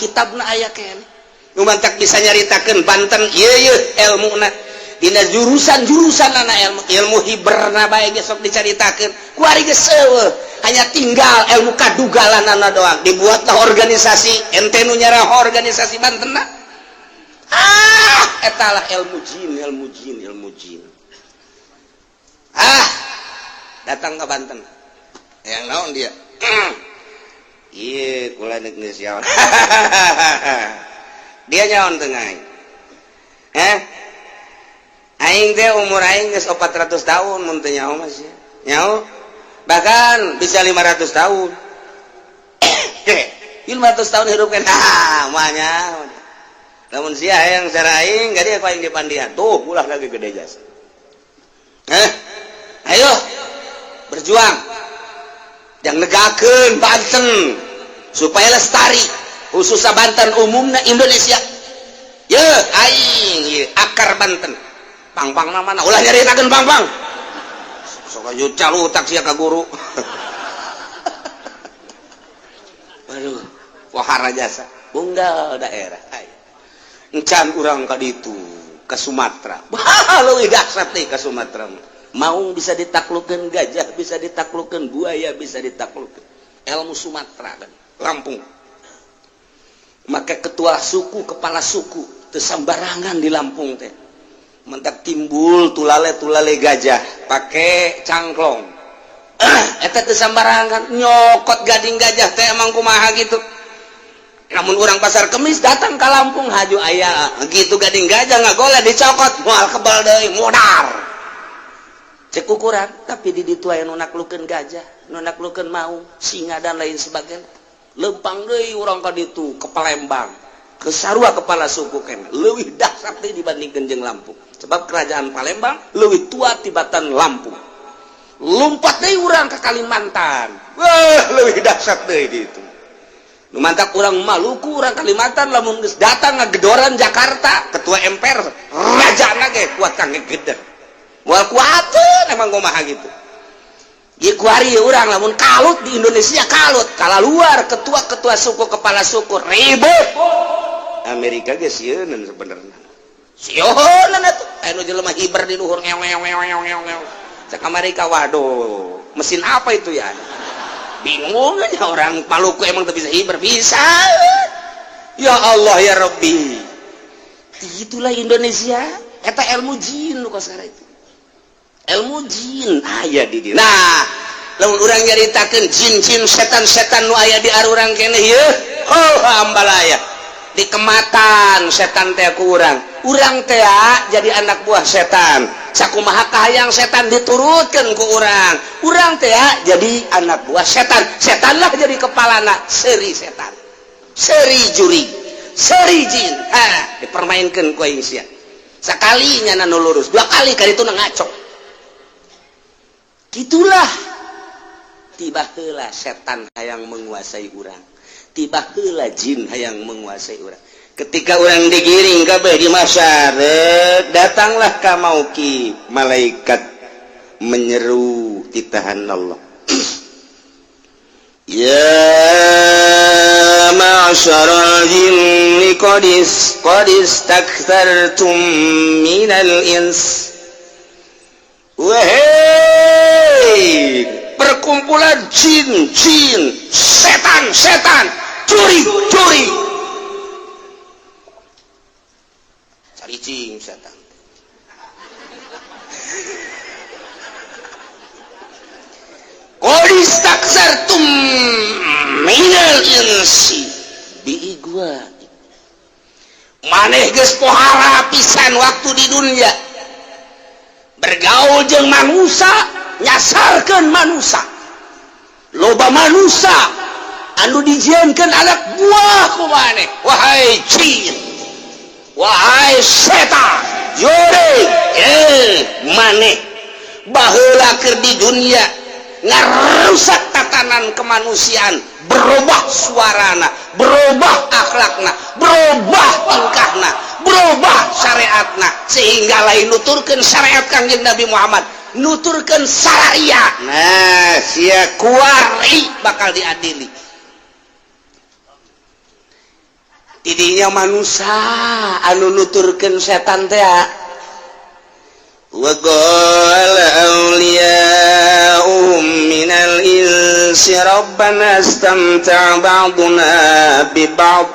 kitabna. Aya keneh nu mantak bisa nyaritakeun Banten ieu ieu ilmuna dina jurusan-jurusan anak, ilmu ilmu hiberna bae geus sok dicaritakeun. Kuari geus eueuh, hanya tinggal ilmu kadugalan anak doang. Dibuatlah organisasi, ente nu nyarah organisasi Banten. Ah, etalah ilmu jin, ilmu jin, ilmu jin. Ah, datang ke Banten yang naon dia? Iya, kula geus nyaon. Dia nyaon teu aing? Eh, aing teh umur aing geus 400 tahun, mun teu nyaho mah sia. Nyaho? Bahkan bisa 500 tahun. 500 tahun hidup kan. Ah, moal nyaho. Lamun sia hayang cara aing, gak dia aing dipandian. Tuh, ulah lagi gede jasa. Eh, ayo berjuang. Yang negakeun Banten supaya lestari, khususnya Banten, umumnya Indonesia. Ye, aing ye, akar Banten. Pang-pang mana? Ulah nyaritakeun pang-pang. Sok aja calutak sia ka guru. Waduh, wahara jasa. Unggal daerah. Ayo. Encan urang ka ditu, ke Sumatera. Wah, leuwih dahsyat nih ke Sumatera. Maung bisa ditaklukkan, gajah bisa ditaklukkan, buaya bisa ditaklukkan. Ilmu Sumatera kan, Lampung. Maka ketua suku, kepala suku, teu sambarangan di Lampung teh. Mentak timbul tulale-tulale gajah pakai cangklong. Eta teu sambarangan nyokot gading gajah teh emang kumaha gitu. Namun orang Pasar Kemis datang ke Lampung, haju aya gitu gading gajah ngagoleh dicokot, moal kebal deui, modar. Cek ukuran, tapi di ditu aya nu naklukeun gajah, nu naklukeun maung, singa dan lain sebagainya. Lempang deui urang ka ditu ke Palembang. Ke sarua kepala suku kene leuwih dahsyat deui dibandingkeun jeung Lampung. Sebab kerajaan Palembang leuwih tua tibatan Lampung. Lompat deui urang ke Kalimantan. Wah, leuwih dahsyat deui di itu. Nu mantak urang Maluku, urang Kalimantan lamun geus datang ngagedoran Jakarta, ketua MPR, raja ge kuat kang geder. Moal kuateun emang kumaha gitu. Ieu kuari urang lamun kalut di Indonesia, kalut kala luar ketua-ketua suku, kepala suku ribut. Amerika ge sieun sebenarnya. Sieun atuh anu jelema hiber di luhur ngew ngew ngew ngew ngew ngew. Cek Amerika, waduh, mesin apa itu ya? Bingung aja orang Maluku, emang tuh bisa hiber, bisa. Ya Allah ya Rabbi. Itulah Indonesia, eta ilmu jin lu sekarang itu. Ilmu jin aya di dieu. Nah, lamun urang nyaritakeun jin-jin, setan-setan nu aya di arurang keneh ieu, oh, ambalaya. Dikematan setan teh ku urang. Urang teh jadi anak buah setan. Sakumaha kahayang setan diturutkeun ku urang. Urang teh jadi anak buah setan. Setanlah jadi kepalana, seuri setan. Seuri jurig, seuri jin. Ha, dipermainkan ku aing sia. Sakali nyana nu lurus, dua kali kali itu ngaco. Gitulah tiba heula setan hayang menguasai urang. Tiba heula jin hayang menguasai urang. Ketika orang digiring kabeh di mahsyar, datanglah ka mauqif malaikat menyeru titahan Allah. Ya ma'syaral jinni qad istakthartum minal ins. Wahai perkumpulan jin-jin, setan-setan, curi-curi. Cing setan. Qad istakthartum minal insi biigwa. Maneh geus pohara pisan waktu di dunia. Bergaul jeung manusia, nyasarkeun manusia. Loba manusia anu dijieunkeun anak buah ku maneh. Wahai jin, wahai setan, jurig, maneh baheula keur di dunia ngarusak tatanan kemanusiaan, berubah suarana, berubah akhlakna, berubah tingkahna, berubah syariatna, sehingga lain nuturkeun syariat Kangjeng Nabi Muhammad, nuturkeun syariat. Nah, sia kuari bakal diadili. Tidinya manusia anu nuturkeun setan teh. Wa qala awliya'uhum minal insi rabbana istamta'a ba'duna bi ba'd.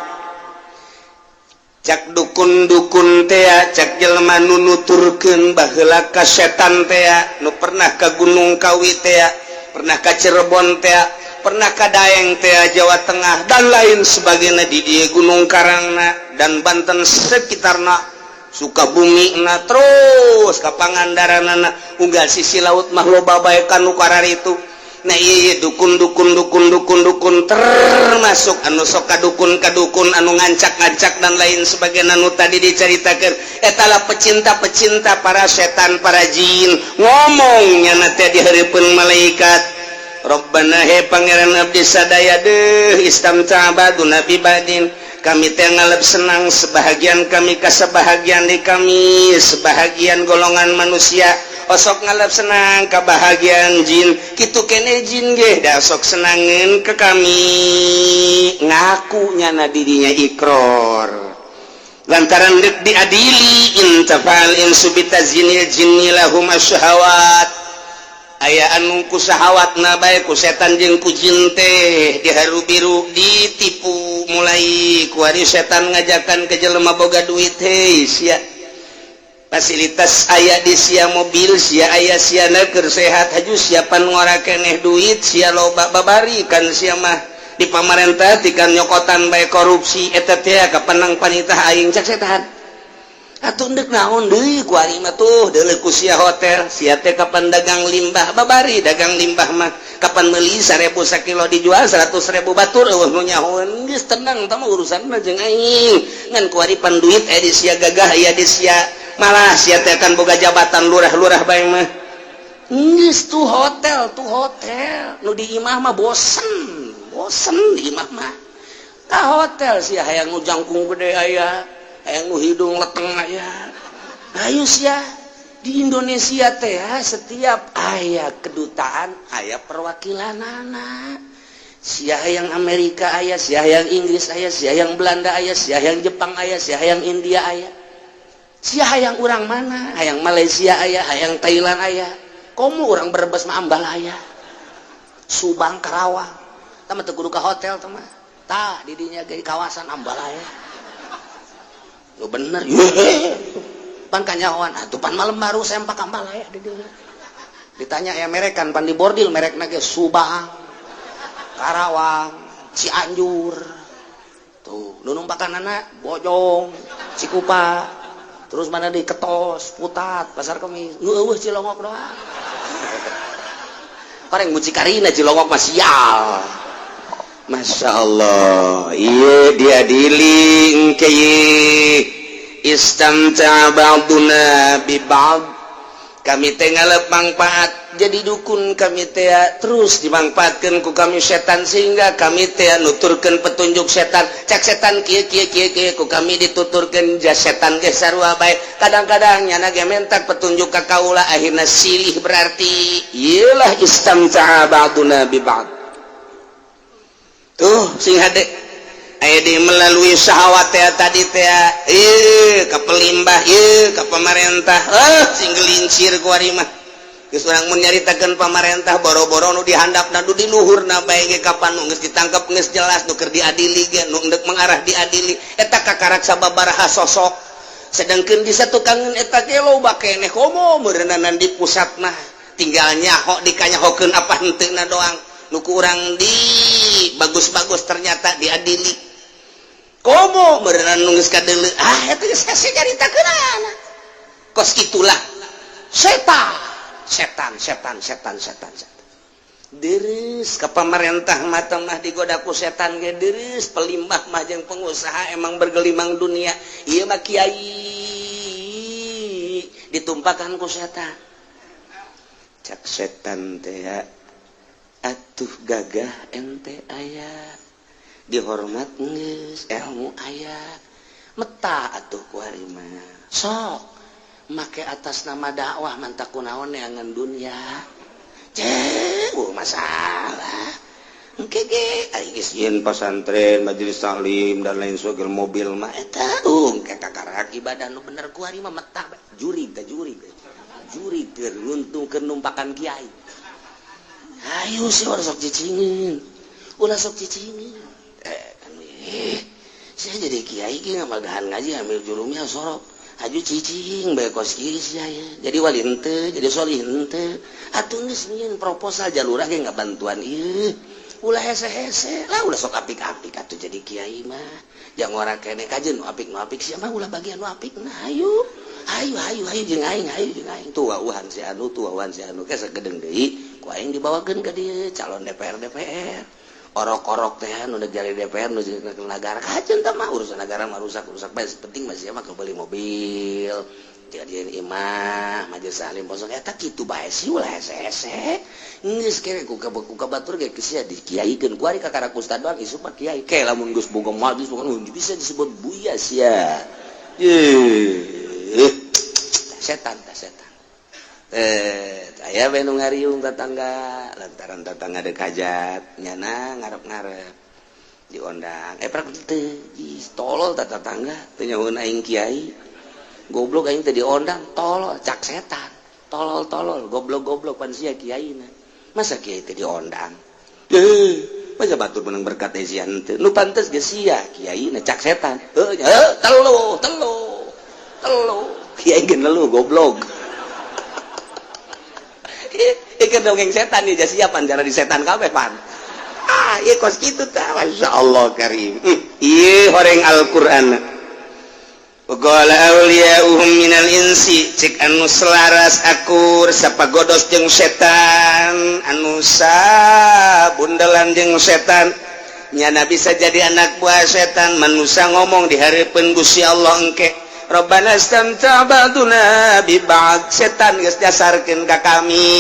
Cak dukun-dukun teh, cak jelema nu nuturkeun baheula ka setan teh, nu pernah ka Gunung Kawi teh, pernah ka Cirebon teh, pernah ka Daeng teh Jawa Tengah dan lain sebagainya di dieu Gunung Karangna dan Banten sekitarna, Sukabumi na terus ka Pangandaranana unggal sisi laut mah loba bae ka nu kararitu. Nah ieu dukun dukun dukun dukun dukun termasuk anu sok ka dukun ka dukun anu ngancak-ngancak dan lain sebagainya nu tadi dicaritakeun eta lah pecinta-pecinta para setan para jin ngomongnya na teh di hareupeun malaikat. Rabbana he pangeran abdi sadaya deuh istamta ba'duna bi ba'din, kami teh ngalep senang sebahagian kami ka sebahagian di kami sebahagian golongan manusia osok ngalep senang ka bahagian jin kitu kene jin ge da sok senangeun ke kami ngaku nyana dirinya ikror lantaran deuk diadili intafal insu bitazinil jinni lahum asyhawat. Aya anu ku sahawatna bae ku setan jeung ku jin teh diharu biru ditipu mulai kuari setan ngajakan ke jelema boga duit hei sia fasilitas aya di sia mobil sia aya sia keur sehat haju siapan ngora keneh duit sia loba babari kan sia mah di pamarentah tikan nyokotan bae korupsi eta teh kapenang panitah aing cak setan. Atuh ndek naon deui ku ari mah tuh deuleu ku sia hotel sia teh kapan dagang limbah babari dagang limbah mah kapan meuli 1000 sakilo dijual 100.000 batur eueuh nu nyahoeun geus tenang tah mah urusanna jeung aing ngan ku ari pan duit aya di sia gagah aya di sia malah sia teh kan boga jabatan lurah-lurah bae mah geus tuh hotel nu di imah mah bosen bosen di imah mah ka hotel sia hayang nu jangkung gede aya hayang nu hidung leteng aya. Ayo sia di Indonesia teh setiap aya kedutaan aya perwakilanana. Sia hayang Amerika aya, sia hayang Inggris aya, sia hayang Belanda aya, sia hayang Jepang aya, sia hayang India aya. Sia hayang urang mana? Hayang Malaysia aya, hayang Thailand aya. Komo urang Brebes mah Ambalaya. Subang Karawang. Tah mah teu kudu ka hotel tah mah. Tah di dinya ge kawasan Ambalaya. Lu bener ye pan kanyahoan atuh pan malam baru sempak Ambalaya di dinya. Ditanya ya merekan pan di bordil merekna ge Subang, Karawang, Cianjur. Tuh nu numpakanana Bojong, Cikupa. Terus mana di Ketos, Putat, Pasar Kemis. Nu eueuh Cilongok doang. Orang mucikarina Cilongok mah sial. Masya Allah, iya, diadili engke. Istamta ba'duna bi ba'd. Kami teh ngalep manfaat jadi dukun, kami teh terus dimanfaatkan ku kami setan, sehingga kami teh nuturkeun petunjuk setan. Cak setan kieu kieu kieu kieu, ku kami dituturkeun. Ja setan ge sarua bae, kadang-kadang nyana ge mentak petunjuk ka kaula, akhirna silih. Berarti ieu lah istamta ba'duna bi ba'd. Tuh, sing hade aya di melalui syahwat teh tadi teh, eh, ka pelimbah ieu, ka pemerintah, eh, sing gelincir ku ari mah. Geus urang mun nyaritakeun pamarentah, boro-boro nu dihandapna, nu di luhurna bae ge kapan nu geus ditangkep, geus jelas nu keur diadili ge, nu endek mengarah diadili eta kakarak sababaraha sosok. Sedangkan di satukangan eta ge loba keneh, komo meureunana di pusat mah tinggal nyaho, dikanyahokeun apa henteu na doang. Nu ku urang di bagus-bagus ternyata diadili, komo meureunana nu geus kadeuleu, ah, eta geus hese nyaritakeunana. Kos itulah setan, setan, setan, setan, setan, setan. Deres ke pemerintah mata mah digoda ku setan ge deres. Pelimbah mah jeung pengusaha emang bergelimang dunia. Ieu mah kiai ditumpakan ku setan. Cak setan teh, atuh gagah ente, aya dihormat, geus ilmu aya, meta atuh ku ari mah sok make atas nama dakwah, mantak kunaon neangan dunia. Cek, oh, masalah engke ge ari geus nyieun pasantren, majelis taklim, dan lain sebagainya, mobil mah eta engke kakarak ibadah nu bener ku ari mah metah jurig teh, jurig jurig keur nguntungkeun numpakan kiai. Ayo sih, ulah sok cicingin, ulah sok cicingin. Eh, kan eh, saya jadi kiai ge ngamagahan ngaji, ambil jurumnya sorok aju cicing bae kos kieu sia ya. Jadi wali henteu, jadi solih henteu. Atuh geus nyieun proposal jalurah ge ngabantuan ieu. Ulah hese-hese lah, ulah sok apik-apik atuh jadi kiai mah. Jangan ora keneh kajeun nu apik, nu apik sia mah ulah bagian nu apik. Nah, ayo. Ayo, ayo, ayo jeung aing, ayo jeung aing. Tuh wauhan si anu, tuh wauhan si anu, ke sagedeng deui ku aing dibawakeun ka dieu calon DPR DPR. Orok-orok teh nu dek jadi DPR, nu jadi negara kajeun tah mah urusan negara mah rusak rusak bae, penting mah sia mah beli mobil, jadian imah, majelis taklim posok eta kitu bae sih, ulah hese-hese. Geus kere ku ka batur ge sia dikiaikeun ku ari kakara ustad doang isuk mah kiai. Ke lamun geus boga majelis bukan bisa disebut buya sia. Ye, setan tah, setan. Eh, aya we nu ngariung tetangga lantaran tetangga dek hajat, nyana ngarep-ngarep diondang, eh, prak teu. Ih, tolol tah tetangga, teu nyahoeun aing kiai, goblok, aing teh diondang, tolol. Cak setan, tolol tolol, goblok goblok, pan sia kiaina, masa kiai teh diondang? Eh, masa batur menang berkat teh sia henteu, nu pantes ge sia kiaina, cak setan. Heuh, heuh, telu telu telu, kiai ge nelu, goblok. Ieu dongeng setan nih, siapa cara di setan kabeh pan. Ah, ieu kos kitu tah, Masya Allah karim. Ieu horeng Al-Qur'an. Qala awliya'uhum minal insi, cek anu selaras akur sapagodos jeung setan, anu sabundelan jeung setan, nyana bisa jadi anak buah setan. Manusia ngomong di hareupeun Gusti Allah engke, Rabbana istamta ba'duna bi ba'd. Setan geus dasarkeun ka kami,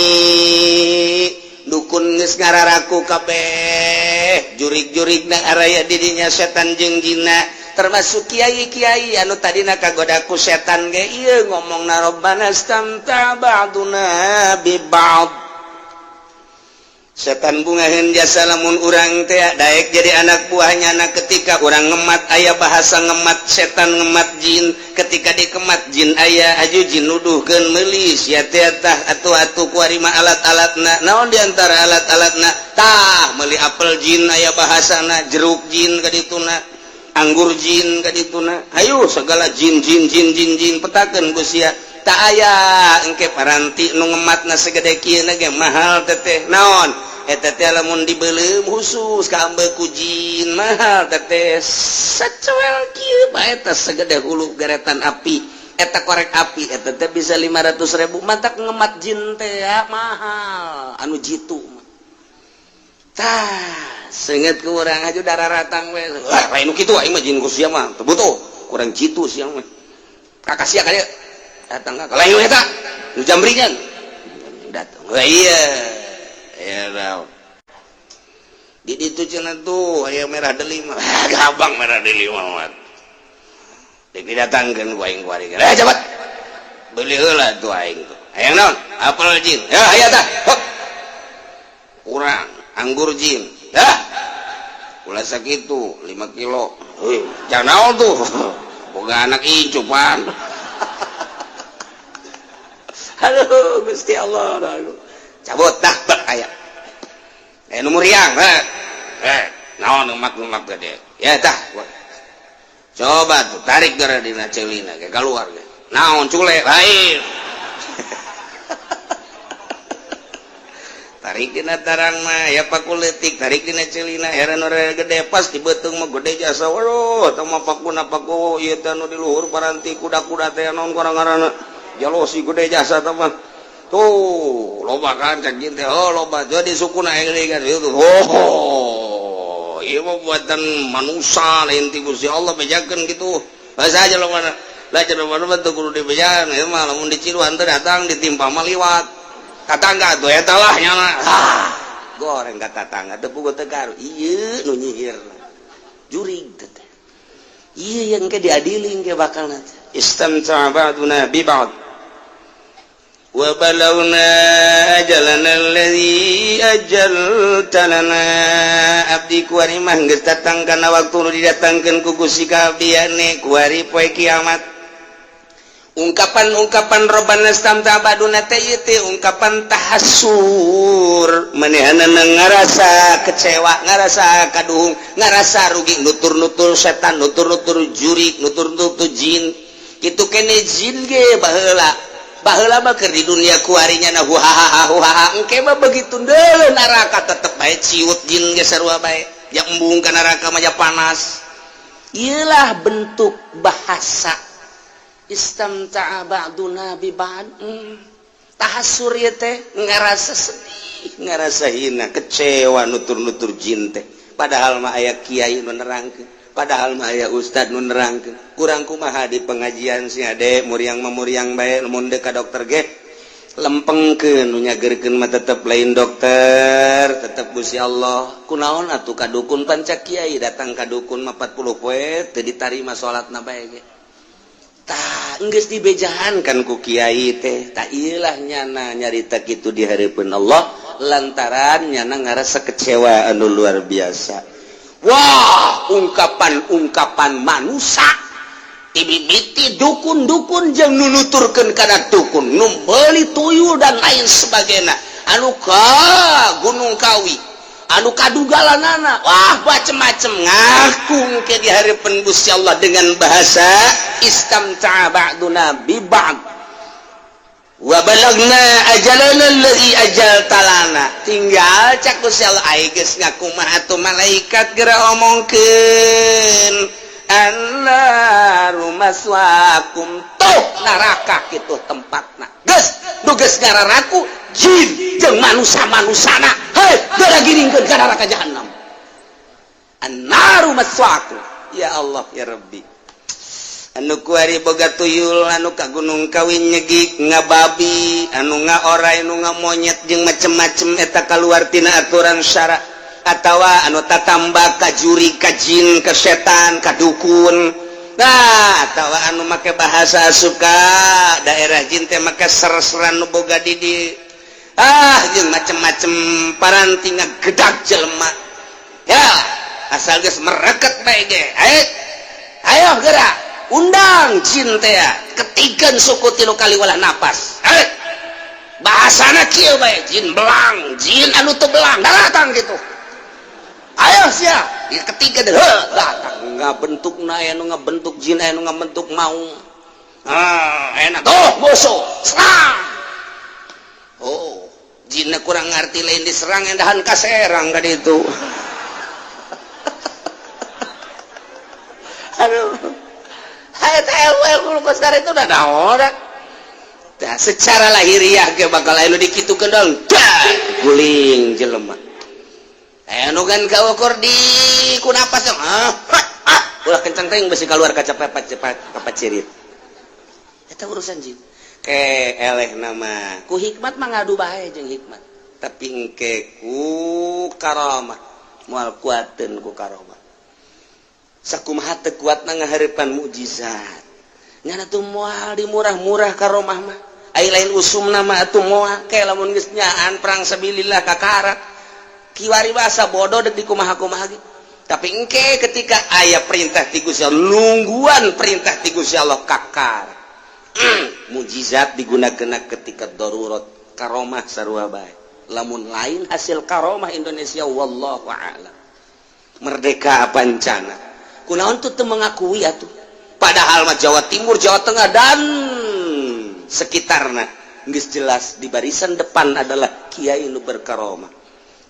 dukun geus ngararaku kabeh, jurig-jurig na araya didinya setan jeung jina, termasuk kiai-kiai anu tadina kagoda ku setan ge ieu ngomongna, Rabbana istamta ba'duna bi ba'd. Setan bungaheun jasa lamun urang teh daek jadi anak buahnya. Anak ketika urang ngemat, aya bahasa ngemat setan, ngemat jin. Ketika dikemat jin, aya aju jin nuduhkeun meuli sia teh tah atuh atuh kuari mah alat-alatna naon, diantara alat-alatna tah meuli apel jin, aya bahasana jeruk jin kadituna, anggur jin kadituna, ayo segala jin jin jin jin jin, petakeun ku sia. Tak aya engke paranti nu ngematna segede kieu ge mahal teteh. Naon eta teh lamun dibeuleum khusus ka ku jin, mahal teteh, sacuel kieu bae teh segede hulu geretan api. Eta korek api eta teh bisa 500.000, matak ngemat jin teh ya mahal anu jitu mah. Tah, seungeut ku urang aja darah ratang we. Wah, lain nu kitu, aing mah jin ku sia mah teu butuh, kurang jitu sia mah. Kakak sia ka dieu. Datang ka lain nu eta nu jambringan. Datang. Wah, iya. Ya raw. Di ditu cenah tuh aya merah delima. Gabang merah delima mah. Dek didatangkeun ku aing kuari. Eh, cepat. Beli heula tuh aing tuh. Hayang naon? Apel jin. Ya, aya tah. Hop. Kurang anggur jin. Ya. Ulah sakitu 5 kilo. Heuh, jangan naon tuh. Boga anak incu pan. Aduh, Gusti Allah. Aduh. Cabut dah bak aya. Eh, nu muriang, eh. Eh, naon numak-numak gede. Ya tah. Coba tuh tarik gara dina ceulina ge keluar ge. Naon cule lain. Tarik dina tarang mah ya paku leutik, tarik dina ceulina heran ora gede pas di beuteung mah gede jasa. Waduh, teh mah pakuna paku ieu teh nu di luhur paranti kuda-kuda teh naon ngaranna. Jalosi gede jasa teh mah. Tuh, loba kan cak jin teh. Oh, loba. Jadi sukuna aing kan itu. Oh, ieu mah buatan manusia lain ti Gusti Allah bejakeun kitu. Bahasa aja lo mana. Lah cenah mana teu kudu dibejaan, ieu mah lamun diciluan teh datang ditimpa mah liwat. Tatangga tuh eta lah nyana. Ah, goreng ka tatangga teu puguh teu garu. Ieu nu nyihir. Jurig teh. Ieu yang ke diadili ke bakal nanti. Istamta'a ba'duna bi ba'd. Wa balagna ajalana alladzi ajalta lana. Abdi kuari mah geus datang kana waktu nu didatangkeun ku Gusti ka abdiane kuari poe kiamat. Ungkapan-ungkapan robbana istamta'a ba'duna teh ieu teh ungkapan tahassur, manehanana ngarasa kecewa, ngarasa kaduhung, ngarasa rugi, nutur-nutur setan, nutur-nutur jurik, nutur-nutur jin. Kitu kene jin ge baheula. Baheula mah keur di dunia kuarinya na huhaha huhaha, engke mah begitu deuleu neraka tetep bae ciut jin ge sarua bae. Ya embung ka neraka mah ja panas. Ieulah bentuk bahasa istamta'a ba'duna bi ba'd. Tahassur ieu teh ngarasa sedih, ngarasa hina, kecewa nutur-nutur jin teh. Padahal mah aya kiai nu nerangkeun, padahal mah aya ustad nu nerangkeun. Kurang kumaha di pengajian si ade muriang mah muriang bae, mun deuk ka dokter ge lempengkeun nu nyageurkeun mah tetep lain dokter, tetep Gusti Allah. Kunaon atuh ka dukun panca kiai datang ka dukun mah 40 poe teu ditarima salatna bae ge. Tah, geus dibejahan kan ku kiai teh. Tah ieulah nyana nyarita kitu di hareupeun Allah lantaran nyana ngarasa kecewa anu luar biasa. Wah, ungkapan-ungkapan manusia dimimiti dukun-dukun jeung nu nuturkeun kana dukun, nu meuli tuyul dan lain sebagainya, anu ka Gunung Kawi, anu kadugalanana, wah macem-macem ngaku ke di hareupeun Gusti Allah dengan bahasa istamta'a ba'duna bi ba'd wa balagna ajalana allazi ajaltalana. Tinggal cak Gusti Allah ai geus ngaku mah atuh malaikat geura omongkeun annaru maswaakum, tuh neraka kitu tempatna. Geus nu geus ngararaku jin jeung manusia-manusana, hei geura giringkeun ka neraka jahanam. Annaru maswaakum. Ya Allah ya Rabbi, anu kuari boga tuyul, anu ka Gunung Kawi nyegik ngababi, anu ngaorai, anu ngamonyet jeung macem-macem eta kaluar tina aturan syara, atawa anu tatamba ka juri, ka jin, ka setan, ka dukun. Nah, atawa anu make bahasa suka daerah jin teh make ser-seran nu boga di ah jeung macem-macem paranti ngagedag jelema. Ya, asal geus mereket bae ge. Ayo gerak undang jin teh ketigan suku tilu kali walah napas. Bahasana kieu bae, jin belang, jin anu teu belang datang gitu. Ayo sia, ketiga deh datang ngabentuk na aya nu ngabentuk jin, aya nu ngabentuk maung. Ah, enak tuh musuh serang. Oh, jinna kurang ngarti lain diserang endahan ka serang ka ditu. Aduh. Kos itu udah naon. Nah, secara lahiriah ge bakal aya nu dikitukeun dong, guling jelema. Aya nu kan kaukur di ku napas, ah, ah, ulah kencang teuing, besi keluar kaca cepat cepat kapat cirit. Eta urusan jin. Ke eleh nama ku hikmat mah ngadu bae jeung hikmat, tapi engke ku karamah moal kuateun. Ku karomah sakumaha teu kuatna ngahareupan mukjizat, nyana tuh moal di murah-murah karomah mah. Ai lain usum nama atuh moal. Kayak lamun geus nyaan perang sabilillah kakarak kiwari bahasa bodoh dek dikumaha-kumaha ge. Tapi engke ketika aya perintah ti Gusti Allah, nungguan perintah ti Gusti Allah, kakar mujizat digunakan ketika darurat. Karomah sarua bae. Lamun lain hasil karomah Indonesia, wallahu a'lam merdeka pancana. Kunaon tuh teu mengakui atuh? Padahal mah Jawa Timur, Jawa Tengah, dan sekitarna geus jelas di barisan depan adalah kiai nu berkaromah.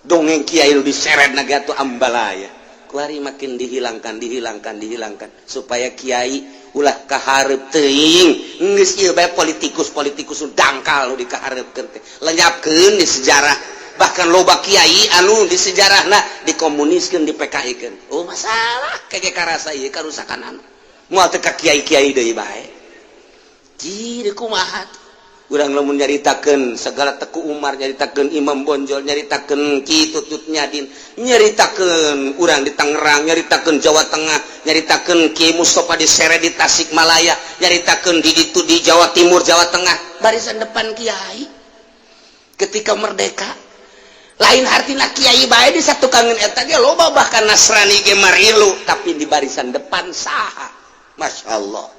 Dongeng kiai nu diseret naga tuh ambalaya. Kuari makin dihilangkan, dihilangkan, dihilangkan supaya kiai ulah kaharep teuing. Geus ieu bae politikus-politikus nu dangkal nu dikahareupkeun teh lenyapkeun di sejarah. Bahkan loba kiai anu di sejarahna dikomuniskeun, di PKI keun. Oh, masalah kege karasa ieu karusakan anu moal teu ka kiai-kiai deui bae. Jadi kumaha urang lamun nyaritakeun segala Teku Umar, nyaritakeun Imam Bonjol, nyaritakeun Ki Tutut Nyadin, nyaritakeun urang di Tangerang, nyaritakeun Jawa Tengah, nyaritakeun Ki Mustafa di Sere di Tasikmalaya, nyaritakeun di ditu di Jawa Timur, Jawa Tengah, barisan depan kiai ketika merdeka. Lain artinya kiai bae di satu kangen eta ge loba, bahkan Nasrani ge marilu, tapi di barisan depan saha? Masya Allah.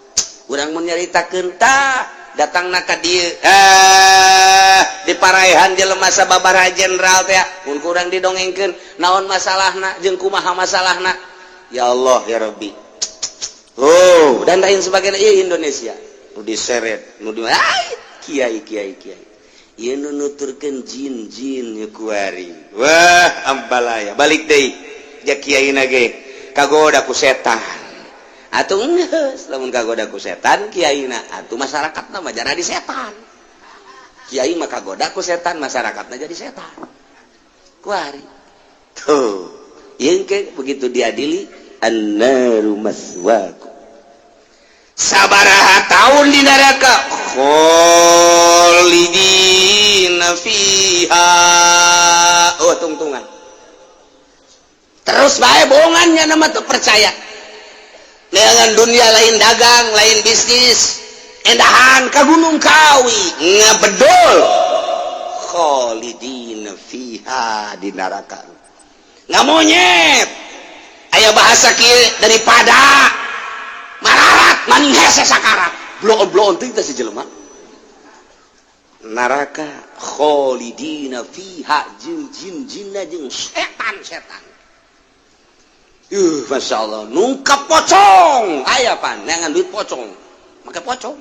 Urang mun nyaritakeun tah datang ka dieu, eh, di paraihan jelema sababaraha jenderal teh mun kurang didongengkeun naon masalahna jeung kumaha masalahna. Ya Allah, ya Rabbi. Oh, dan lain sebagainya. Ieu Indonesia nu diseret nu di kiai kiai kiai ieu nu nuturkeun jin-jin ieu kuari. Wah, ambalaya balik deui ja kiai na ge kagoda ku setan atuh. Geus lamun kagoda ku setan kiai na atuh, masyarakatna mah jadi setan. Kiai mah kagoda ku setan, masyarakatna jadi setan kuari tuh. Ieu ke begitu diadili, annaru maswaku. Sabaraha tahun di neraka? Kholidina fiha. Oh, tungtungan terus bae bohongannya nama tuh. Percaya dengan dunia lain dagang, lain bisnis, endahan ke Gunung Kawi ngabedol. Kholidina fiha di neraka nggak monyet. Aya bahasa kieu, daripada mararat maning hese sakarat bloon bloon teh si jelema neraka. Kholidina fiha jeung jin jinna jeung setan setan. Masya Allah, nungkap pocong aya pan neangan duit pocong, make pocong.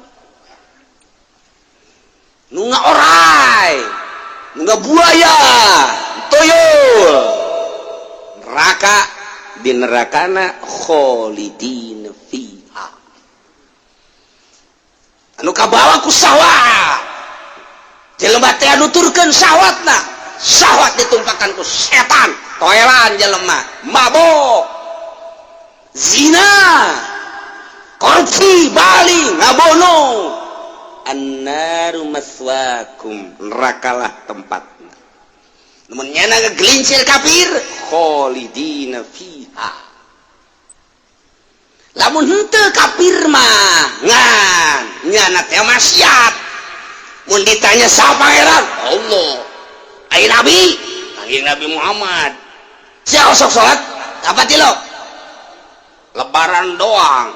Nu orai, nu buaya, tuyul, neraka. Di nerakana kholidin fiha. Anu kabawa ku syahwat jelema teh, nuturkeun syahwatna, syahwat ditumpakan ku setan, toelan jelema, mabok, zina, korupsi, bali ngabono. Annaru maswakum, nerakalah tempatna. Namun nyana ngegelincir kafir, kholidina fiha. Lamun henteu kafir mah ngan nyana teh maksiat, mun ditanya saha pangeran? Allah. Ai nabi? Kangjeng Nabi Muhammad. Siapa sok salat apa tilo lebaran doang,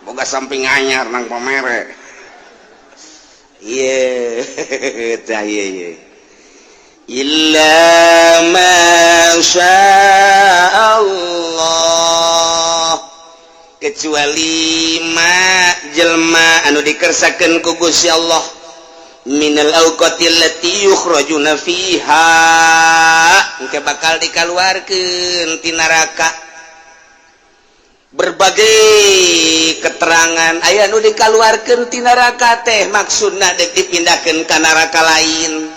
boga samping anyar nang pamere. Iya tah, iya iya. Illa ma Allah, kecuali ma jelma anu dikersakeun ku Gusti Allah minal awqatil lati yukhrajuna fiha, engke bakal dikaluarkeun ti neraka. Berbagai keterangan aya nu dikaluarkeun ti neraka teh, maksudna dek dipindahkeun ka neraka lain,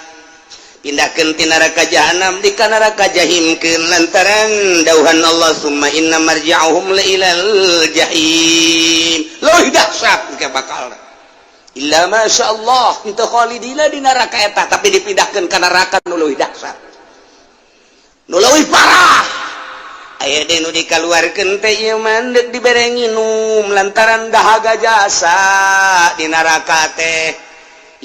pindahkeun ti neraka jahanam di ka neraka jahimkeun, lantaran dauhan Allah, "Summa inna marji'uhum la ilal jahim." Leuwih dahsyat ke bakal illa masya Allah itu khalidina di neraka eta, tapi dipindahkeun ka neraka nu leuwih dahsyat, nu leuwih parah. Aya deui nu dikaluarkeun teh ieu mah deuk dibere nginum lantaran dahaga jasa di neraka teh.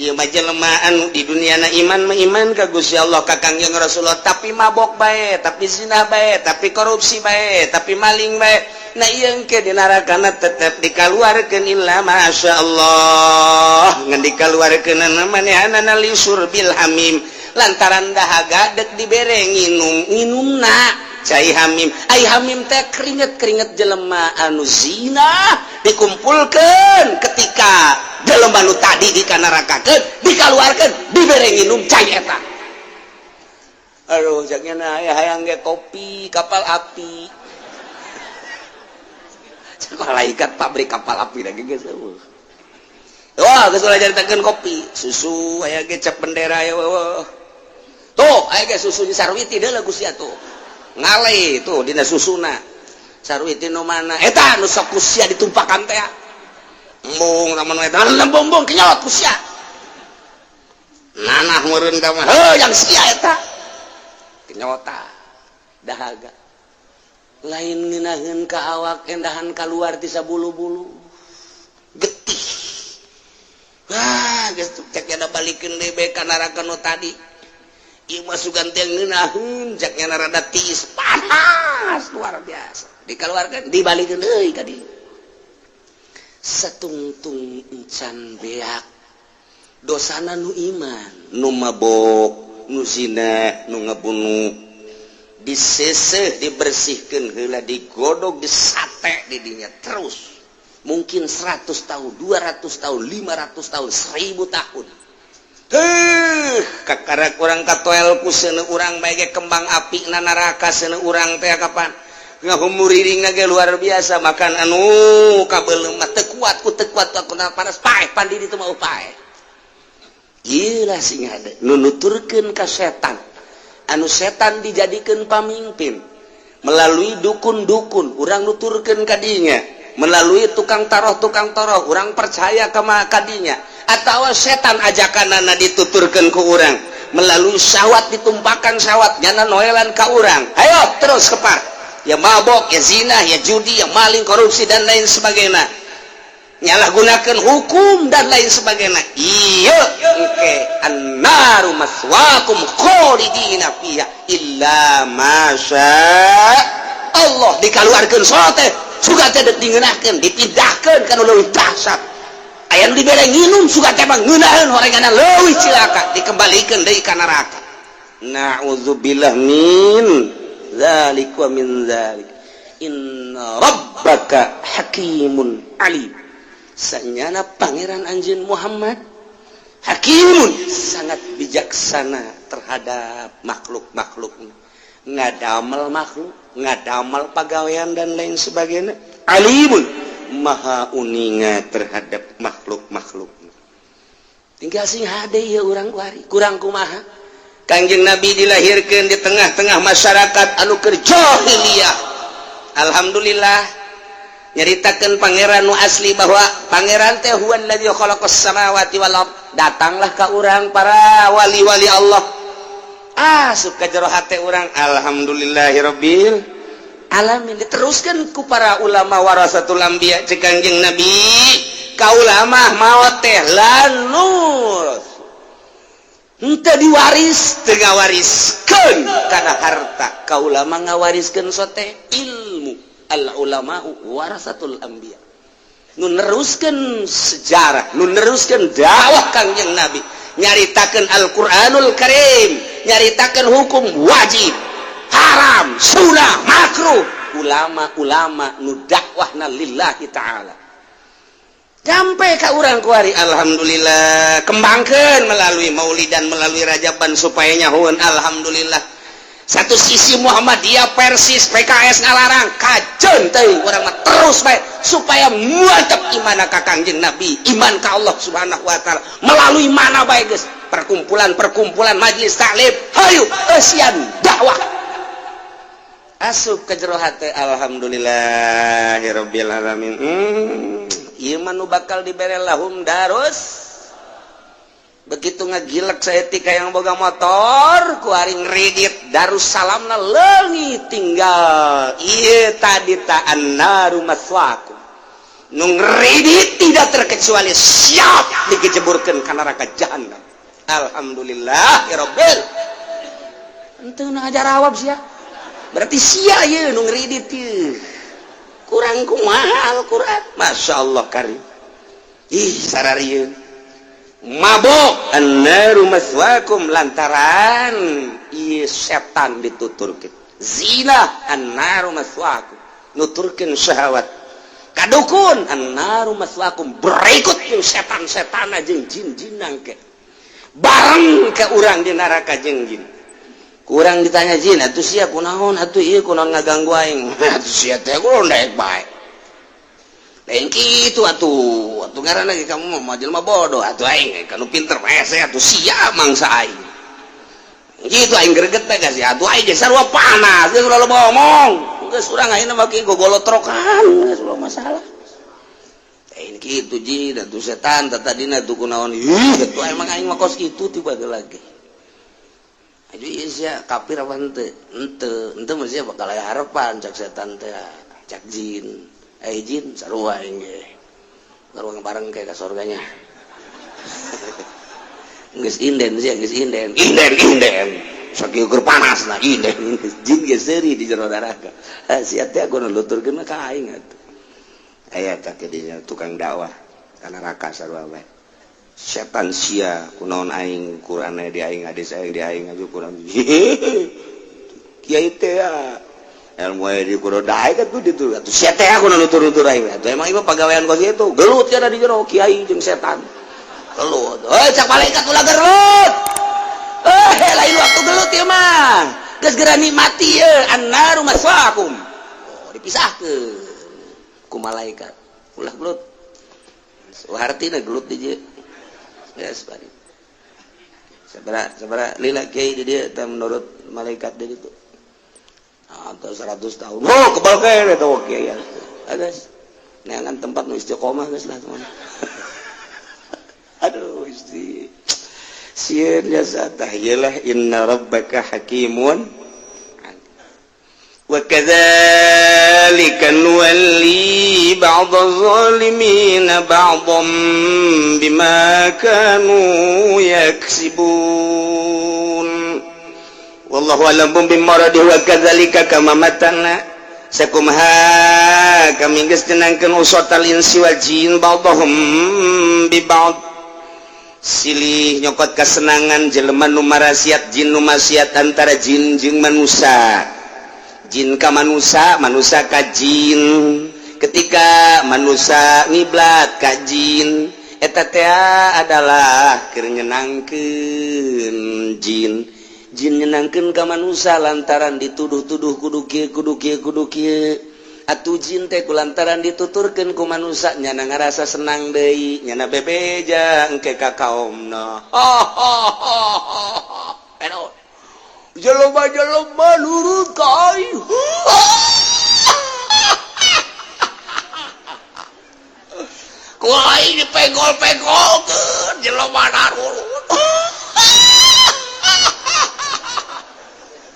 Ieu mah jelema anu di duniana iman mah iman ka Gusti Allah, ka Kangjeng Rasulullah, tapi mabok bae, tapi zina bae, tapi korupsi bae, tapi maling bae. Nah, ieu engke di nerakana tetep dikaluarkeun illa masya Allah, ngan dikaluarkeun manehanana lisyurbil hamim, lantaran dahaga dek dibere nginum. Nginumna cai hamim. Ai hamim teh keringet-keringet jelema anu zina dikumpulkan ketika jelema nu tadi dikanarakakeun, dikaluarkeun, dibere nginum cai eta. Aduh, caknya aya hayang ge kopi Kapal Api. Cek malaikat pabrik Kapal Api lagi geus. Wah, geus ulah caritakeun kopi susu aya ge cap bendera ya. Wah, tuh aya ge susu Sarwiti deuleu ku sia, tuh ngale tuh dina susuna Sarwiti. Nu mana eta nu sok ku sia ditumpakan teh? Embung lamun eta embung kenyot ku sia nanah meureun ka mah. Heuh, yang sia eta kenyota dahaga lain ngeunaheun ka awak, endahan kaluar ti sabulu-bulu getih. Wah, geus cek ada balikeun deui bae ka neraka nu tadi. Ieu mah sugan teh ngeunaheun, cek nya rada tiis, panas luar biasa. Dikeluarkan, dibalikeun deui ka dieu. Satungtung encan beak dosana nu iman, nu mabok, nu zina, nu ngabunuh, diseseh, dibersihkan heula, digodog, disate di dinya terus mungkin 100 tahun, 200 tahun, 500 tahun, 1000 tahun. Heh, kakara kurang katoel ku seuneu urang bae ge kembang api na neraka seuneu urang teh. Kapan ngahumuriring ge luar biasa, makan anu kabeuleum mah teu kuat ku teu kuat ku panas, paeh pandiri teu mau paeh. Gila, sing ada nu nuturkeun ka setan, anu setan dijadikeun pamimpin melalui dukun-dukun, urang nuturkeun ka dinya melalui tukang taroh, tukang taroh urang percaya ka kadinya, atau setan ajakanana dituturkeun ku urang melalui syahwat, ditumpakan syahwat nyana noelan ka urang, ayo terus kepar ya, mabok ya, zina ya, judi ya, maling, korupsi, dan lain sebagainya, nyalahgunakan hukum dan lain sebagainya. Iya, oke, annaru maswakum khalidina fiha illa masya Allah. Dikaluarkeun sote suka teh dek dingeunahkeun, dipindahkeun kana leuwih dahsyat. Aya nu dibere nginum, suka teh mah ngeunaheun horenganna leuwih cilaka, dikembalikeun deui ka neraka. Na'udzubillah min dzalik wa min dzalik. Inna rabbaka hakimun alim. Sanyana Pangeran anjeun Muhammad hakimun, sangat bijaksana terhadap makhluk-makhluk, ngadamel makhluk, ngadamel pagawean, dan lain sebagainya. Alimun, maha uninga terhadap makhluk-makhluk. Tinggal sing hade ya urang kuari kurang kumaha. Kangjeng Nabi dilahirkan di tengah-tengah masyarakat anu keur jahiliyah. Alhamdulillah, nyaritakan Pangeran nu asli bahwa Pangeran teh huwallazi khalaqas samawati wal ard. Datanglah ka urang para wali-wali Allah, asup ka jero hate urang, alhamdulillahirabbil alamin. Diteruskan ku para ulama warasatul anbiya. Cek Kangjeng Nabi, ka ulama maot teh lanur henteu diwaris, teu ngawariskeun kana harta. Ka ulama ngawariskeun sote ilmu. Al ulama warasatul anbiya, nu neruskeun sejarah, nu neruskeun dakwah Kangjeng Nabi, nyaritakeun Al-Qur'anul Karim, nyaritakeun hukum wajib, haram, sunnah, makruh. Ulama-ulama nu dakwahna lillahi ta'ala sampai ka urang kuari. Alhamdulillah, kembangkan melalui maulidan, melalui rajaban, supaya nyahuan. Alhamdulillah. Satu sisi Muhammadiyah, Persis, PKS ngalarang, kajeun teuing, urang mah terus bae supaya mantep iman ka Kangjeng Nabi, iman ka Allah Subhanahu wa taala melalui mana bae geus, perkumpulan-perkumpulan, majelis taklim, hayu eusian dakwah asup ke jero hate. Alhamdulillahirabbil alamin. Ieu mah nu bakal dibere lahum darus. Begitu ngagilek saeutik yang boga motor ku ari ngredit Darussalamna leungit, tinggal ieu tadi ta, annaru maswakum. Nu ngredit tidak terkecuali siap dikejeburkeun ka neraka jahanam. Alhamdulillah ya rabbil. Henteu ngajarawab sia, berarti sia ieu nu ngredit ieu kurang kumaha Al-Qur'an. Masya Allah karim. Ih, sararieun mabok, annaru maswakum, lantaran ieu setan dituturkeun. Zina, annaru maswakum, nuturkeun syahwat. Kadukun, annaru maswakum. Berikut jeung setan-setan jeung jin-jinan ke bareng ke urang di neraka jeung jin. Kurang ditanya jin, atuh sia kunaon atuh ieu, kunaon ngaganggu aing atuh sia teh, kunaon daek bae, lain kitu atuh, atuh ngaranna ge kamu mah jelema bodoh atuh, aing kanu pinter hese atuh, sia mangsa aing gitu, aing greget teh geus atuh, aing ge sarua panas geus, ulah loba omong geus, urang ayeuna mah gogolotrokan geus, ulah masalah. Lain kitu jin atuh, setan tadina tuh kunaon, ih atuh emang aing mah kos kitu tiba lagi. Aduh, iya sia kafir apa henteu? Henteu, henteu mah sia bakal aya harapan, cak setan teh, cak jin. Eh jin, sarua aing ge. Sarua bareng kayak ka surganya. Geus inden sia, geus inden. Inden, inden. Sakieu keur panas lah inden. Jin ge seuri di jero neraka. Ah sia teh aku nuturkeun ka aing atuh. Aya tah dinya tukang dakwah ka neraka sarua bae. Setan sia kunaon aing Quran di aing, hadis aing di aing aja kurang kiai teh ilmu di kudu daek atuh ditu atuh sia teh, aku nutur-nutur aing atuh, emang ieu pagawean kos kitu. Gelut ya di jero kiai jeung setan, gelut. Heuh, cak malaikat, ulah gelut, eh lain waktu gelut ieu mah, geus geura nikmati ye, annaru maswaakum. Oh, dipisahkeun ku malaikat, ulah gelut. Hartina gelut di dieu. Yes, bari. Sabara sabara lila kiai di dieu teh menurut malaikat di ditu? Atau 100 tahun. Oh, kebal kene tuh kiai. Guys. Neangan tempat nu istiqomah geus lah teman. Aduh, isti. Sieun jasa tah ieu, inna rabbaka hakimun. وكذلك نولي بعض الظالمين بعضا بما كانوا يكسبون. والله أعلم بمراده. وكذلك كما matana sakumaha kami geus nyenangkeun usotal insi wal jin ba'dhum bi ba'd, silih nyokot kesenangan jelema nu marasiat, jin nu maksiat, antara jin jeung manusia, jin ka manusia, manusia ka jin. Ketika manusia ngiblat ka jin, eta teh adalah keur nyenangkeun jin, jin nyenangkeun ka manusia lantaran dituduh-tuduh kudu kieu, kudu kieu, kudu kieu. Atuh jin teh kulantaran dituturkeun ku manusia, nyana ngarasa senang deui, nyana bebeja engke ka kaomna. Jelema-jelema nurut ka aing, ku aing dipenggol-penggolkeun, jelema narurut.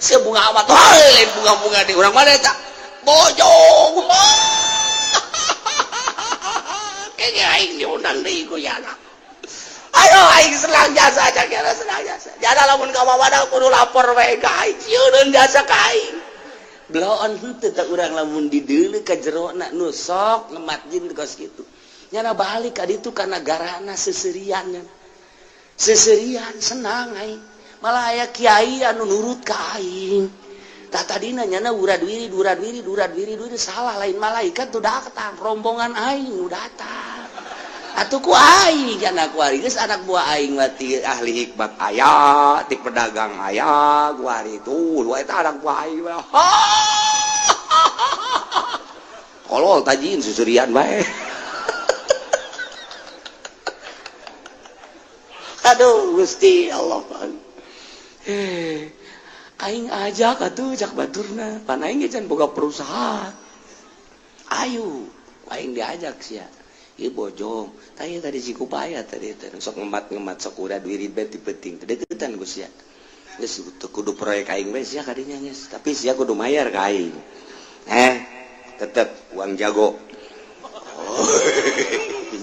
Sia bunga amat, lain bunga-bunga di urang mana eta bojong. Kayaknya aing diundang deui ku yana. Ayo aing senang jasa aja kira senang jasa. Jada lamun ka wadah kudu lapor we ka aing, sieun jasa ka aing. Bloon henteu teh urang lamun dideuleu ka jerona nu sok ngemat jin kos kitu. Nyana balik ka ditu kana garana seserian, seserian senang aing. Malah aya kiai anu nurut ka aing. Tah tadina nyana urad wirid, urad wirid, urad wirid, wirid salah, lain malaikat tuh datang, rombongan aing nu datang. Atuh ku aing anak kuari geus anak buah aing mah ti ahli hikmat aya, ti pedagang aya, kuari tuh eta anak buah aing mah. Kolol tajin susurian bae. Aduh Gusti Allah. Aing ajak atuh cak baturna, pan aing ge can boga perusahaan. Ayo, aing diajak sia. Ieu bojong, tah ieu tadi Cikupaya tadi teh sok ngemat-ngemat sok udah wirid bae ti peuting. Teu deukeutan ku sia. Geus teu kudu proyek aing bae sia kadinya geus, tapi sia kudu mayar ka aing. Tetep uang jago. Oh,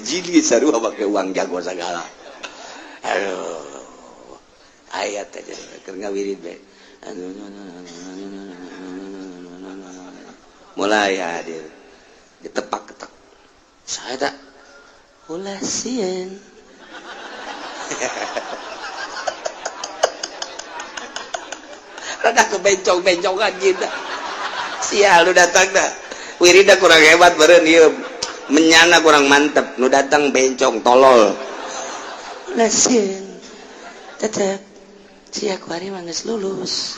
jadi sarua make uang jago segala. Aduh, ayat aja keur ngawirid bae. Mulai hadir ditepak-ketek. Saya tak ulah sieun. Rada kebencong-bencongan gitu. Sial lu datang dah. Wirida kurang hebat beureun ieu. Menyana kurang mantep, nu datang bencong tolol. Lesin tetep sia kuari mah geus lulus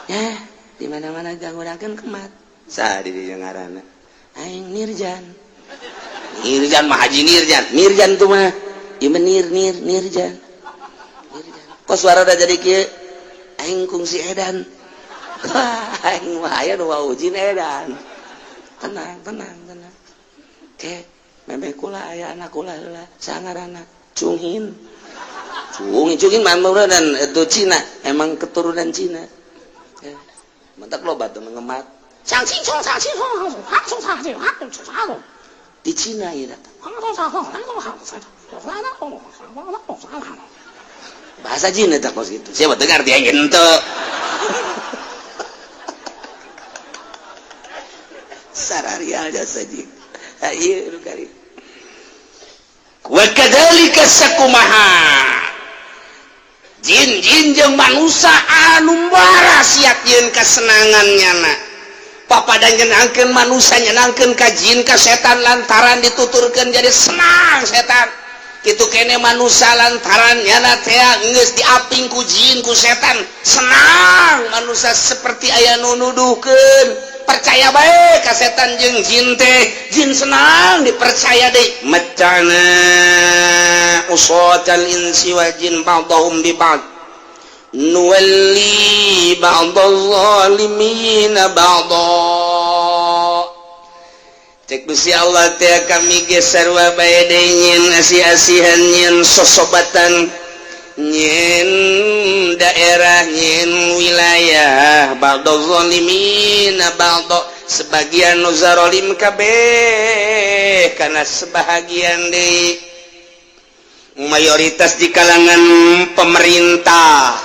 ya di mana-mana ganggunakeun kemat saha di dieu ngaranna aing Nirjan. Nirjan mah Haji Nirjan. Nirjan tuh mah ieu mah nir nir Nirjan. Nirjan kok suara udah jadi kieu aing kungsi edan. Wah aing mah aya nu wajin edan. Tenang tenang tenang. Ke memeh kula aya anak kula heula sangaranna Cungin. Cungin, Cungin mah dan itu Cina, emang keturunan Cina. Ya. Mentak loba tuh ngemat. Di Cina ya datang. Bahasa Cina tak kos gitu. Siapa dengar dia henteu. Sararial jasa jing. Ieu nu kari. Wa kadzalika sakumaha jin-jin jeung manusia anu marasiat yeun kasenangan nyana papada nyenangkeun manusia nyenangkeun ka jin ka setan lantaran dituturkeun jadi senang setan kitu kene manusia lantaran nyana teh geus diaping ku jin ku setan senang manusia seperti aya nu nuduhkeun percaya bae ka setan jeung jin teh jin senang dipercaya deui macana usatal insi wal jin ba'dhum bi ba'd nuwalli ba'dhal zalimin ba'dha cek Gusti Allah teh kami ge sarua bae deui nyin asih-asihan nyin sosobatan nyin daerah nyin wilayah ba'dha zalimin ba'dha sebagian nu zalim kabeh kana sebahagian deui mayoritas di kalangan pemerintah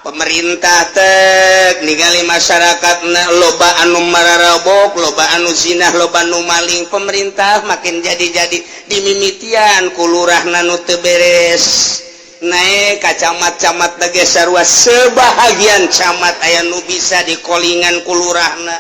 pemerintah teh ningali masyarakatna loba anu mararabok loba anu zinah loba anu maling pemerintah makin jadi-jadi dimimitian ku lurahna nu teu beres naik ka camat-camat lagi sarua sebahagian camat aya nu bisa dikolingan ku lurahna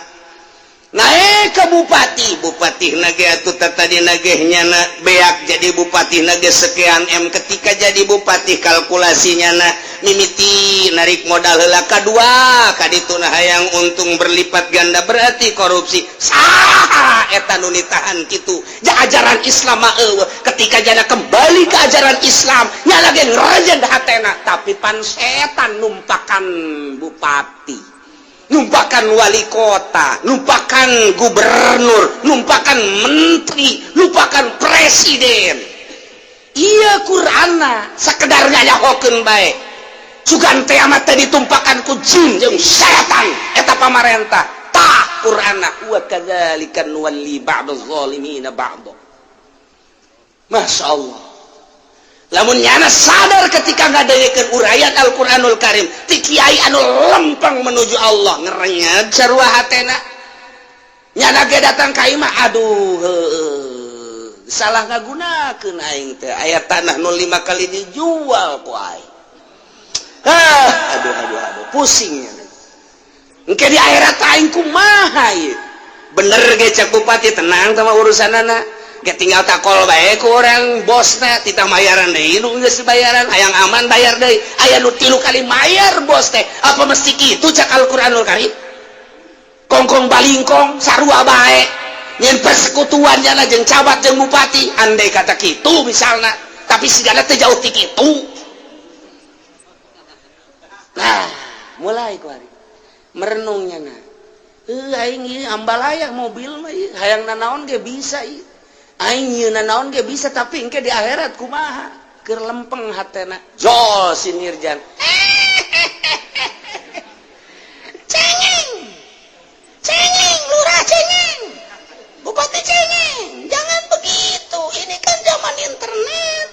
naik ke bupati bupati nage atuh tadi nageh nyana beak jadi bupati nage sekian M ketika jadi bupati kalkulasinya na mimiti narik modal heula kadua kaditu na hayang untung berlipat ganda berarti korupsi saha eta nu nitahan kitu ja ajaran Islam mah eueuh ketika jana kembali ke ajaran Islam nya lagi ngerajen hatena tapi pan setan numpakan bupati numpakan wali kota, numpakan gubernur, numpakan menteri, numpakan presiden. Iya Qur'anna sekedar ngayahokeun bae. Sugan teh amat teh ditumpakan ku jin jeung setan eta pamarentah. Tah Qur'anna wa kadzalika nuwalli ba'dadh zalimina ba'd. Masya Allah. Lamun nyana sadar ketika ngadengekeun uraian Al-Qur'anul Karim ti kiai anu lempeng menuju Allah ngerenyet sarua hatena nyana ge datang ka imah aduh heueuh salah ngagunakeun aing teh aya tanah nu 5 kali dijual ku aing ah aduh aduh aduh pusing nyana engke di akhirat aing kumaha ieu bener ge cek bupati tenang sama urusanana Ge tinggal takol bae ku orang bosna, titah mayaran deui nu geus bayaran, hayang aman bayar deui. Aya nu 3 kali mayar bos teh. Apa mesti kitu cak Al-Qur'anul Karim? Kongkong balingkong sarua bae. Nyen persekutuan jana jeung camat jeung bupati, andai kata kitu misalna, tapi sigana teh jauh ti kitu. Nah, mulai ku hari merenungnya nah. Aing ieu ambalaya mobil mah ieu hayang nanaon ge bisa ieu. Aing ieu nanaon ge bisa, tapi engke di akhirat kumaha? Keur lempeng hatena. Jol si Nirjan. Cengeng. Cengeng, lurah cengeng. Bupati cengeng. Jangan begitu. Ini kan zaman internet.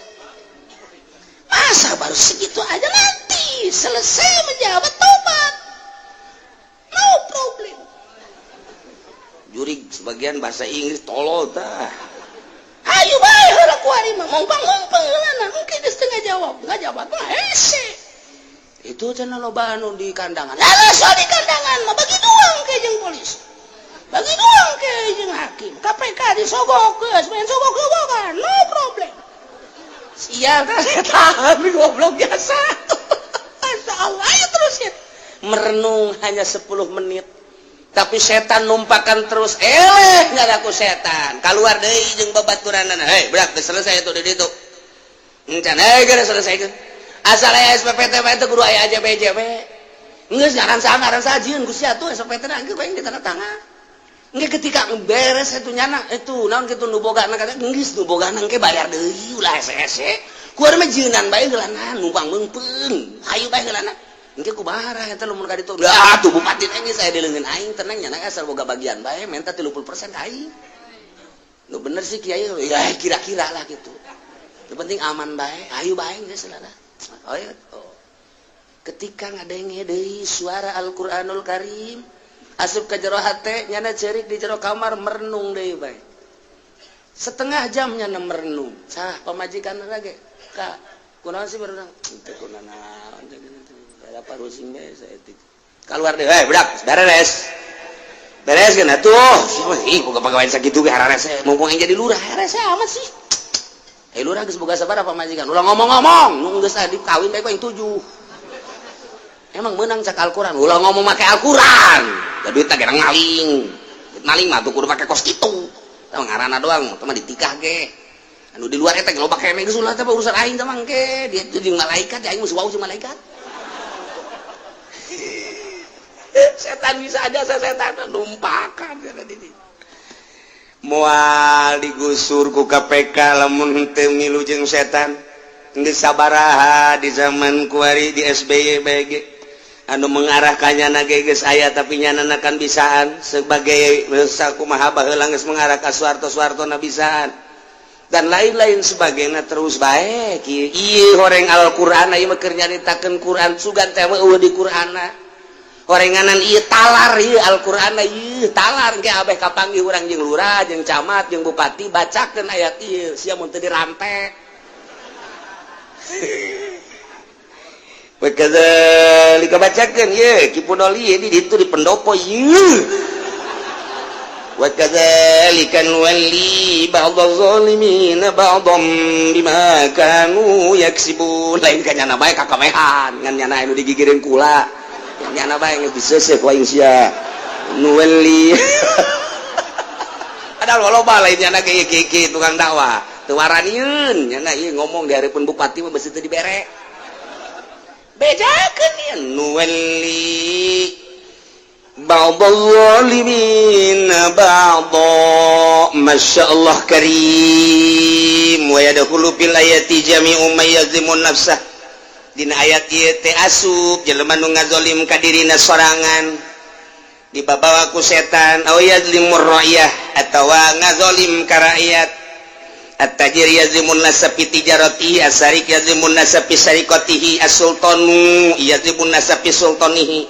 Masa baru segitu aja, nanti selesai menjabat tobat. No problem. Jurig sebagian bahasa Inggris tolol tah. Ayo bae heula kuari mah ngompang-ngompang heulana engke geus teu ngajawab, ngajawab mah hese. Itu cenah loba anu di kandangan. Lah soal di kandangan mah bagi dua engke jeung polisi. Bagi dua engke jeung hakim. KPK disogok geus main sogok-sogokan, no problem. Sial tah setan goblok biasa. Masya Allah, ayo terusin. Merenung hanya 10 menit. Tapi setan numpakan terus, eleh nggak aku setan. Keluar deui jeung babaturanana. Hei, berak geus selesai itu di ditu. Encan hei geus selesai. Asal aya SPPT mah itu kudu aya AJB-JB. Geus ngaran saha ngaran saha jieun ku sia tuh SPPT na engke bae ditanda tangan. Engke ketika beres itu nyana itu naon kitu nu boga na kata geus nu boga engke bayar deui ulah hese-hese. Ku urang mah jieunan bae heulana numpang meungpeung. Hayu bae heulana. Engke kumaha eta lamun ka ditu. Lah tuh bupati teh geus aya di leungeun aing tenang nyana asal boga bagian bae minta 30% ka aing. Nu bener sih kiai ya kira-kira lah gitu. Yang penting aman bae, ayo bae geus lah. Oh, ya. Oh. Ketika ngadenge deui suara Al-Qur'anul Karim asup ka jero hate nyana ceurik di jero kamar merenung deui bae. Setengah jam nyana merenung. Sah pamajikan lagi. Ka kunaon sih merenung? Teu kunaon. Apa rusing bae saeutik. Keluar deh, hei budak, beres. Beres kan atuh. Ih, boga pagawean sakitu ge hararese. Mumpung aing jadi lurah, hararese amat sih. Eh lurah geus boga sabaraha pamajikan? Ulah ngomong-ngomong, nu geus adi kawin bae ku aing 7. Emang menang cak Al-Qur'an, ulah ngomong make Al-Qur'an. Da duit teh gerang maling. Duit maling mah tuh kudu make kos kitu. Tah ngaranna doang, teh mah ditikah ge. Anu di luar eta ge loba keneh geus ulah teh urusan aing teh mangke. Dia jeung malaikat, aing mah wau jeung malaikat. Setan bisa aja setan numpakan moal digusur ku KPK lamun henteu milu jeung setan. Geus sabaraha di zaman kuari di SBY BG anu mengarahkannya na ge geus aya tapi nyana kan bisaan sebagai sakumaha baheula geus mengarah ka Soeharto Soeharto na bisaan dan lain-lain sebagainya terus bae kieu. Ieu horeng Al-Qur'an ieu mah keur nyaritakeun Qur'an sugan teh mah eueuh di Qur'anna. Horenganan ieu talar ieu Al-Qur'an ieu talar engke abeh kapanggih urang jeung lurah jeung camat jeung bupati bacakeun ayat ieu sia mun teu dirantek. Wakadzalika bacakeun ieu Ki Pudoli di ditu di pendopo ieu. Wakadzalika nuwalli ba'dadh zalimina ba'dham bima kanu yaksibun. Lain ka nyana bae kakamehan ngan nyana anu digigireun kula. Nyana bae geus diseuseuh ku aing sia. Nuwalli. Padahal loba lain nyana ge kieu tukang dakwah. Teu waranieun nyana ieu ngomong di hareupeun bupati mah beusi teu dibere. Bejakeun ieu nuwalli ba'dadh zalimina ba'dha. Masya Allah karim. Wa yadkhulu fil ayati jami'u may yazlimun nafsah. Dina ayat ieu teh asup jelema nu ngazolim ka dirina sorangan dibabawa ku setan aw yazlimur ra'yah atawa ngazolim ka rakyat. At-tajir yazlimun nasa fi tijaratihi, as-sarik yazlimun nasa fi sariqatihi, as-sultanu yazlimun nasa fi sultanihi.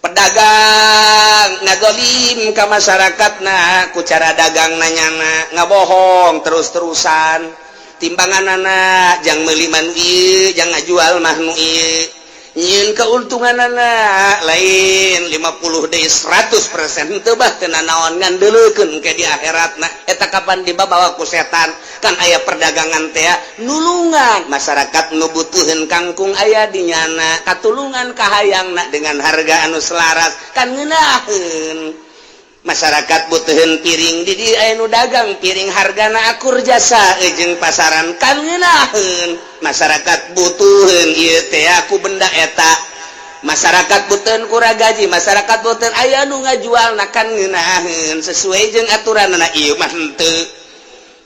Pedagang ngazolim ka masyarakatna ku cara dagang nanyana ngabohong terus-terusan timbangan anak jang meuli manu ieu jang ngajual mah nu ieu. Nyieun keuntungan anak lain 50 deui, 100% teu bah, teu nanaon, ngandeleukeun ke di akhiratna. Eta kapan dibawa ku setan? Kan aya perdagangan teh nulungan masyarakat nu butuheun kangkung, aya di nyana katulungan kahayangna dengan harga anu selaras, kan ngeunaheun. Masyarakat butuhin piring, di dieu aya nu dagang piring, hargana akur jasa jeung pasaran, kan ngeunaheun. Masyarakat butuhin ieu teh aku benda eta, masyarakat butuhin kura gaji, masyarakat butuhin, aya nu ngajual, kan ngeunaheun sesuai jeung aturan. Ieu mah henteu.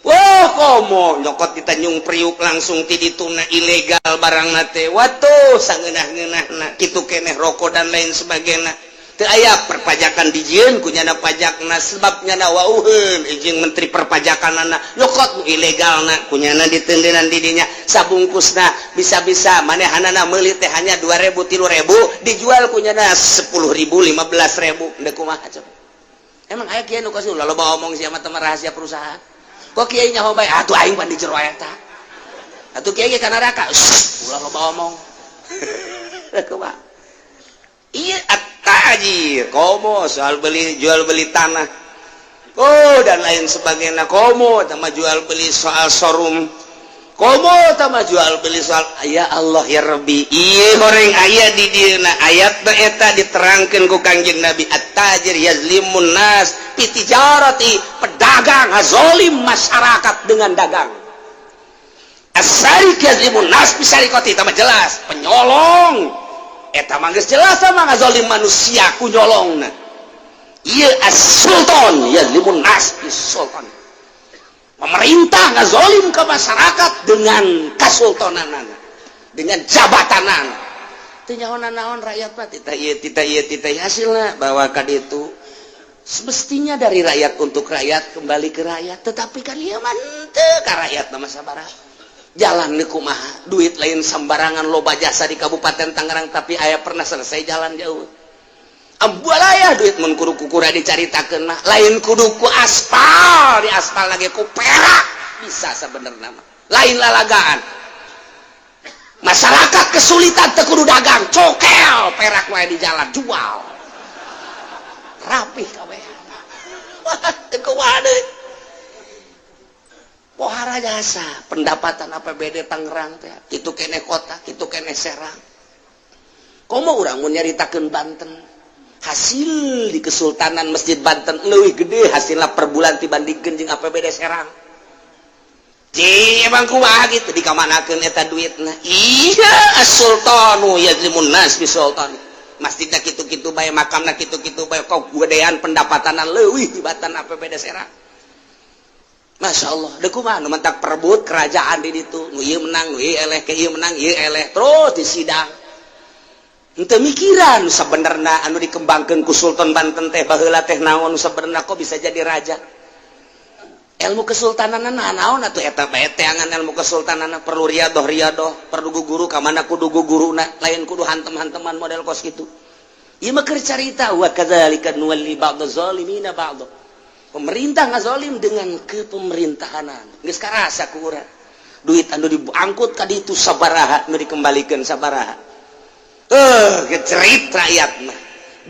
Wah, komo nyokot di Tanjung Priuk langsung ti dituna, ilegal barang teh. Watuh, sangeunah-ngeunahna kitu keneh rokok dan lain sebagainya. Teu aya perpajakan, dijieun ku nyana pajakna, sebab nyana wauheun izin menteri perpajakanana, nyokot nu ilegalna ku nyana ditendenan di dinya sabungkusna. Bisa-bisa manehanana meuli teh hanya 2000, 3000, dijual ku nyana 10.000, 15.000. Ndek kumaha coba? Emang aya kieu nu kos ulah loba omong sia mah, rahasia perusahaan. Kok kiai nyaho bae atuh, aing pan di jero eta atuh, kiai ge ka neraka. Ulah loba omong. Kumaha iya at-tajir? Komo soal beli jual beli tanah, oh, dan lain sebagainya. Komo sama jual beli soal showroom, komo sama jual beli soal, ya Allah ya Rabbi. Iya, goreng aya di dieuna ayat eta diterangkan ku Kangjeng Nabi, at-tajir yazlimun nas fi tijarati, pedagang ngazolim masyarakat dengan dagang. As-sariq yazlimun nas bi sariqati, mah jelas. Penyolong eta mah geus jelas sama ngazolim manusia ku nyolongna. Ieu as-sultan yazlimun nas bi sultan, pemerintah ngazolim ke masyarakat dengan kasultanan, dengan jabatanan. Teu nyaho naon rakyat mah, tita ieu, tita ieu, tita ieu. Hasilna bahwa ka ditu semestinya dari rakyat untuk rakyat, kembali ke rakyat, tetapi kan ieu mah henteu ka rakyat mah. Sabaraha jalan nih, kumaha duit lain sembarangan, loba jasa di Kabupaten Tangerang, tapi aya pernah selesai jalan jauh? Ambualaya duit mun kudu kukura dicaritakeun mah, lain kudu ku aspal, di aspal lagi ku perak bisa sebenarnya mah, lain lalagaan. Masyarakat kesulitan teu kudu dagang, cokel perak wae di jalan, jual rapih kabeh. Wah, teu kumaha deui? Pohara jasa pendapatan APBD Tangerang teh kitu keneh kota, kitu keneh Serang. Komo urang mun nyaritakeun Banten, hasil di Kesultanan Masjid Banten leuwih gede hasilna per bulan dibandingkeun jeung APBD Serang. Ci, emang kumaha gitu, dikamanakeun eta duitna? Iya, as-sultanu yazlimun nas bi sultan. Masjidna kitu-kitu bae, makamna kitu-kitu bae, kok gedean pendapatanna leuwih tibatan APBD Serang. Masya Allah, deh kumaha nu mentak perebut kerajaan di ditu, nu ieu menang, nu ieu eleh, ke ieu menang, ieu eleh, terus di sidang. Henteu mikiran nu sabenerna anu dikembangkeun ku Sultan Banten teh baheula teh naon sabenerna, kok bisa jadi raja? Ilmu kesultanan naon atuh eta bae teangan ilmu kesultanan? Perlu riadoh riadoh, perlu guru ka mana kudu guruna, lain kudu hantem-hanteman model kos kitu. Ieu mah keur carita, wa kadzalika nuwalli ba'dha zalimina ba'dha. Pemerintah ngazolim dengan kepemerintahanan, geus karasa ku urang. Duit anu diangkut ka ditu sabaraha, nu dikembalikan sabaraha? Eh, gecerit rakyat mah,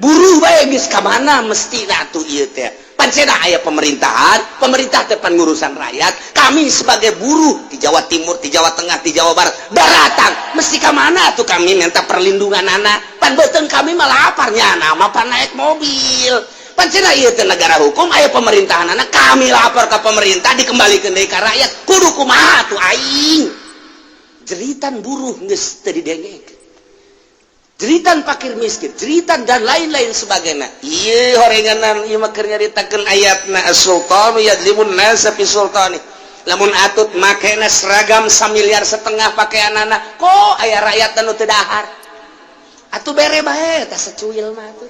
buruh bae geus ka mana mesti atuh ieu teh? Pancena aya pemerintahan, pemerintah teh pan ngurusan rakyat. Kami sebagai buruh di Jawa Timur, di Jawa Tengah, di Jawa Barat datang, mesti ka mana tuh kami minta perlindungan anak? Pan beuteung kami malah laparnya, nama pan naik mobil. Pancena ieu teh negara hukum, aya pemerintahan anak, kami lapor ke pemerintah, dikembalikan deui ka rakyat, kudu kumaha tuh aing? Jeritan buruh geus teu didengek, jeritan fakir miskin, jeritan dan lain-lain sebagainya. Iya, horenganan ieu mah keur nyaritakeun ayatna, as-sultanu yadzlimun nasa fi sultani. Lamun atut makena seragam 1,5 miliar pakaianana, kok aya rakyat anu teu dahar atuh, bere bae tah secuil mah atuh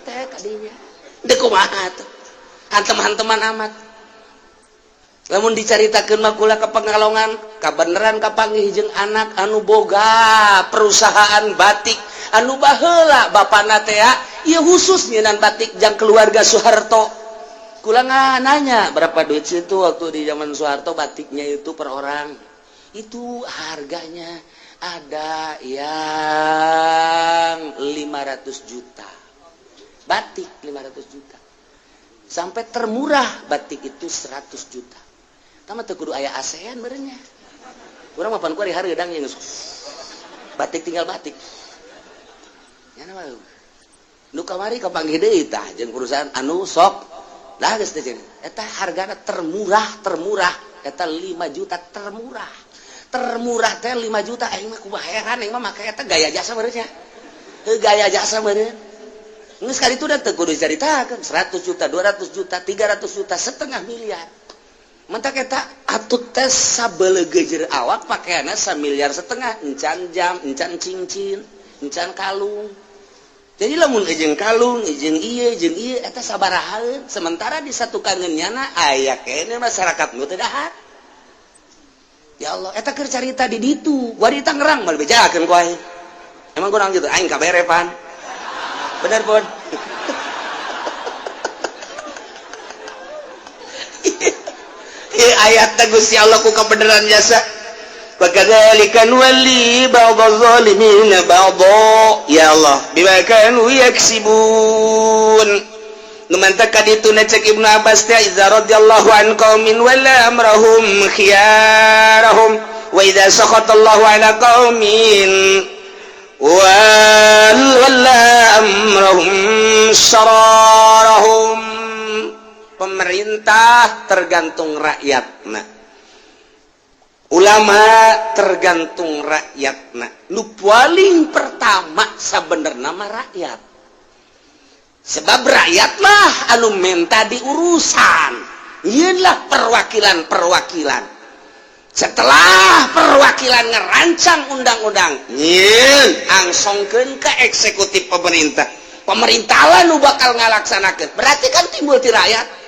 teh kadinya. Deuk kumaha atuh? Hantem-hanteman amat. Lamun dicaritakeun mah, kula ke Pekalongan kabeneran kapanggih jeung anak anu boga perusahaan batik, anu baheula bapana teh ieu khusus nyieunan batik jang keluarga Soeharto. Kula nanya, berapa duit situ waktu di zaman Soeharto batiknya itu per orang itu harganya? Ada yang 500 juta batik, 500 juta, sampai termurah batik itu 100 juta. Kamu teu kudu aya ASEAN meureun nya. Urang mah pan kuari hareudang yang batik, tinggal batik. Nya mah nu kamari kapanggih deui tah jeung perusahaan anu sok lah geus teh. Eta hargana termurah, termurah eta 5 juta, termurah, termurah teh 5 juta. Aing mah kumaha heran, aing mah make eta gaya jasa meureun nya. Heuh, gaya jasa meureun. Geus kali itu udah teu kudu dicaritakeun, 100 juta, 200 juta, 300 juta, setengah miliar. Mentak eta atut teh sabelegejer awak pakaianna samiliar setengah, encan jam, encan cincin, encan kalung. Jadi lamun jeung kalung jeung ieu jeung ieu eta sabaraha? Sementara di satu kangen nyana aya kene masyarakat nu teu dahar. Ya Allah, eta keur carita di ditu, gua di Tangerang mah bejakeun ku aing. Emang kurang gitu, aing kabere pan. Bener pun. Ayat Gusti Allah ku kebenaran jasa. Wa kadzalika nuwalli ba'dadh dhalimin ba'dha, ya Allah, bima kanu yaksibun. Nu mantak kaditu cek Ibnu Abbas teh, idza radhiyallahu an qaumin wala amrahum khiyarahum, wa idza sakhatallahu ala qaumin wala amrahum sararahum. Pemerintah tergantung rakyat, nah ulama tergantung rakyat. Nah, nu paling pertama sabenerna nama rakyat, sebab rakyatlah anu menta diurusan. Inilah perwakilan-perwakilan. Setelah perwakilan ngerancang undang-undang, nyieun angsongkeun ke eksekutif pemerintah, pemerintah lah nu bakal ngalaksanakeun. Berarti kan timbul ti rakyat.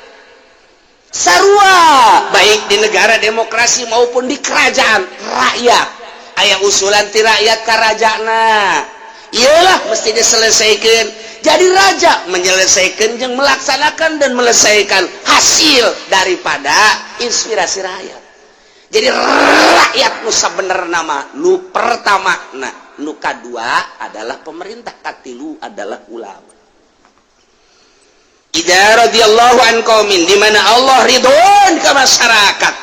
Sarua baik di negara demokrasi maupun di kerajaan rakyat, aya usulan ti rakyat ka rajana, iyalah mesti diselesaikan. Jadi raja menyelesaikan yang melaksanakan dan melesaikan hasil daripada inspirasi rakyat. Jadi rakyat nu bener nama nu pertama. Nah, nu kadua adalah pemerintah, katilu adalah ulama. Idza radhiyallahu an qaumin, di mana Allah ridhon ke masyarakat,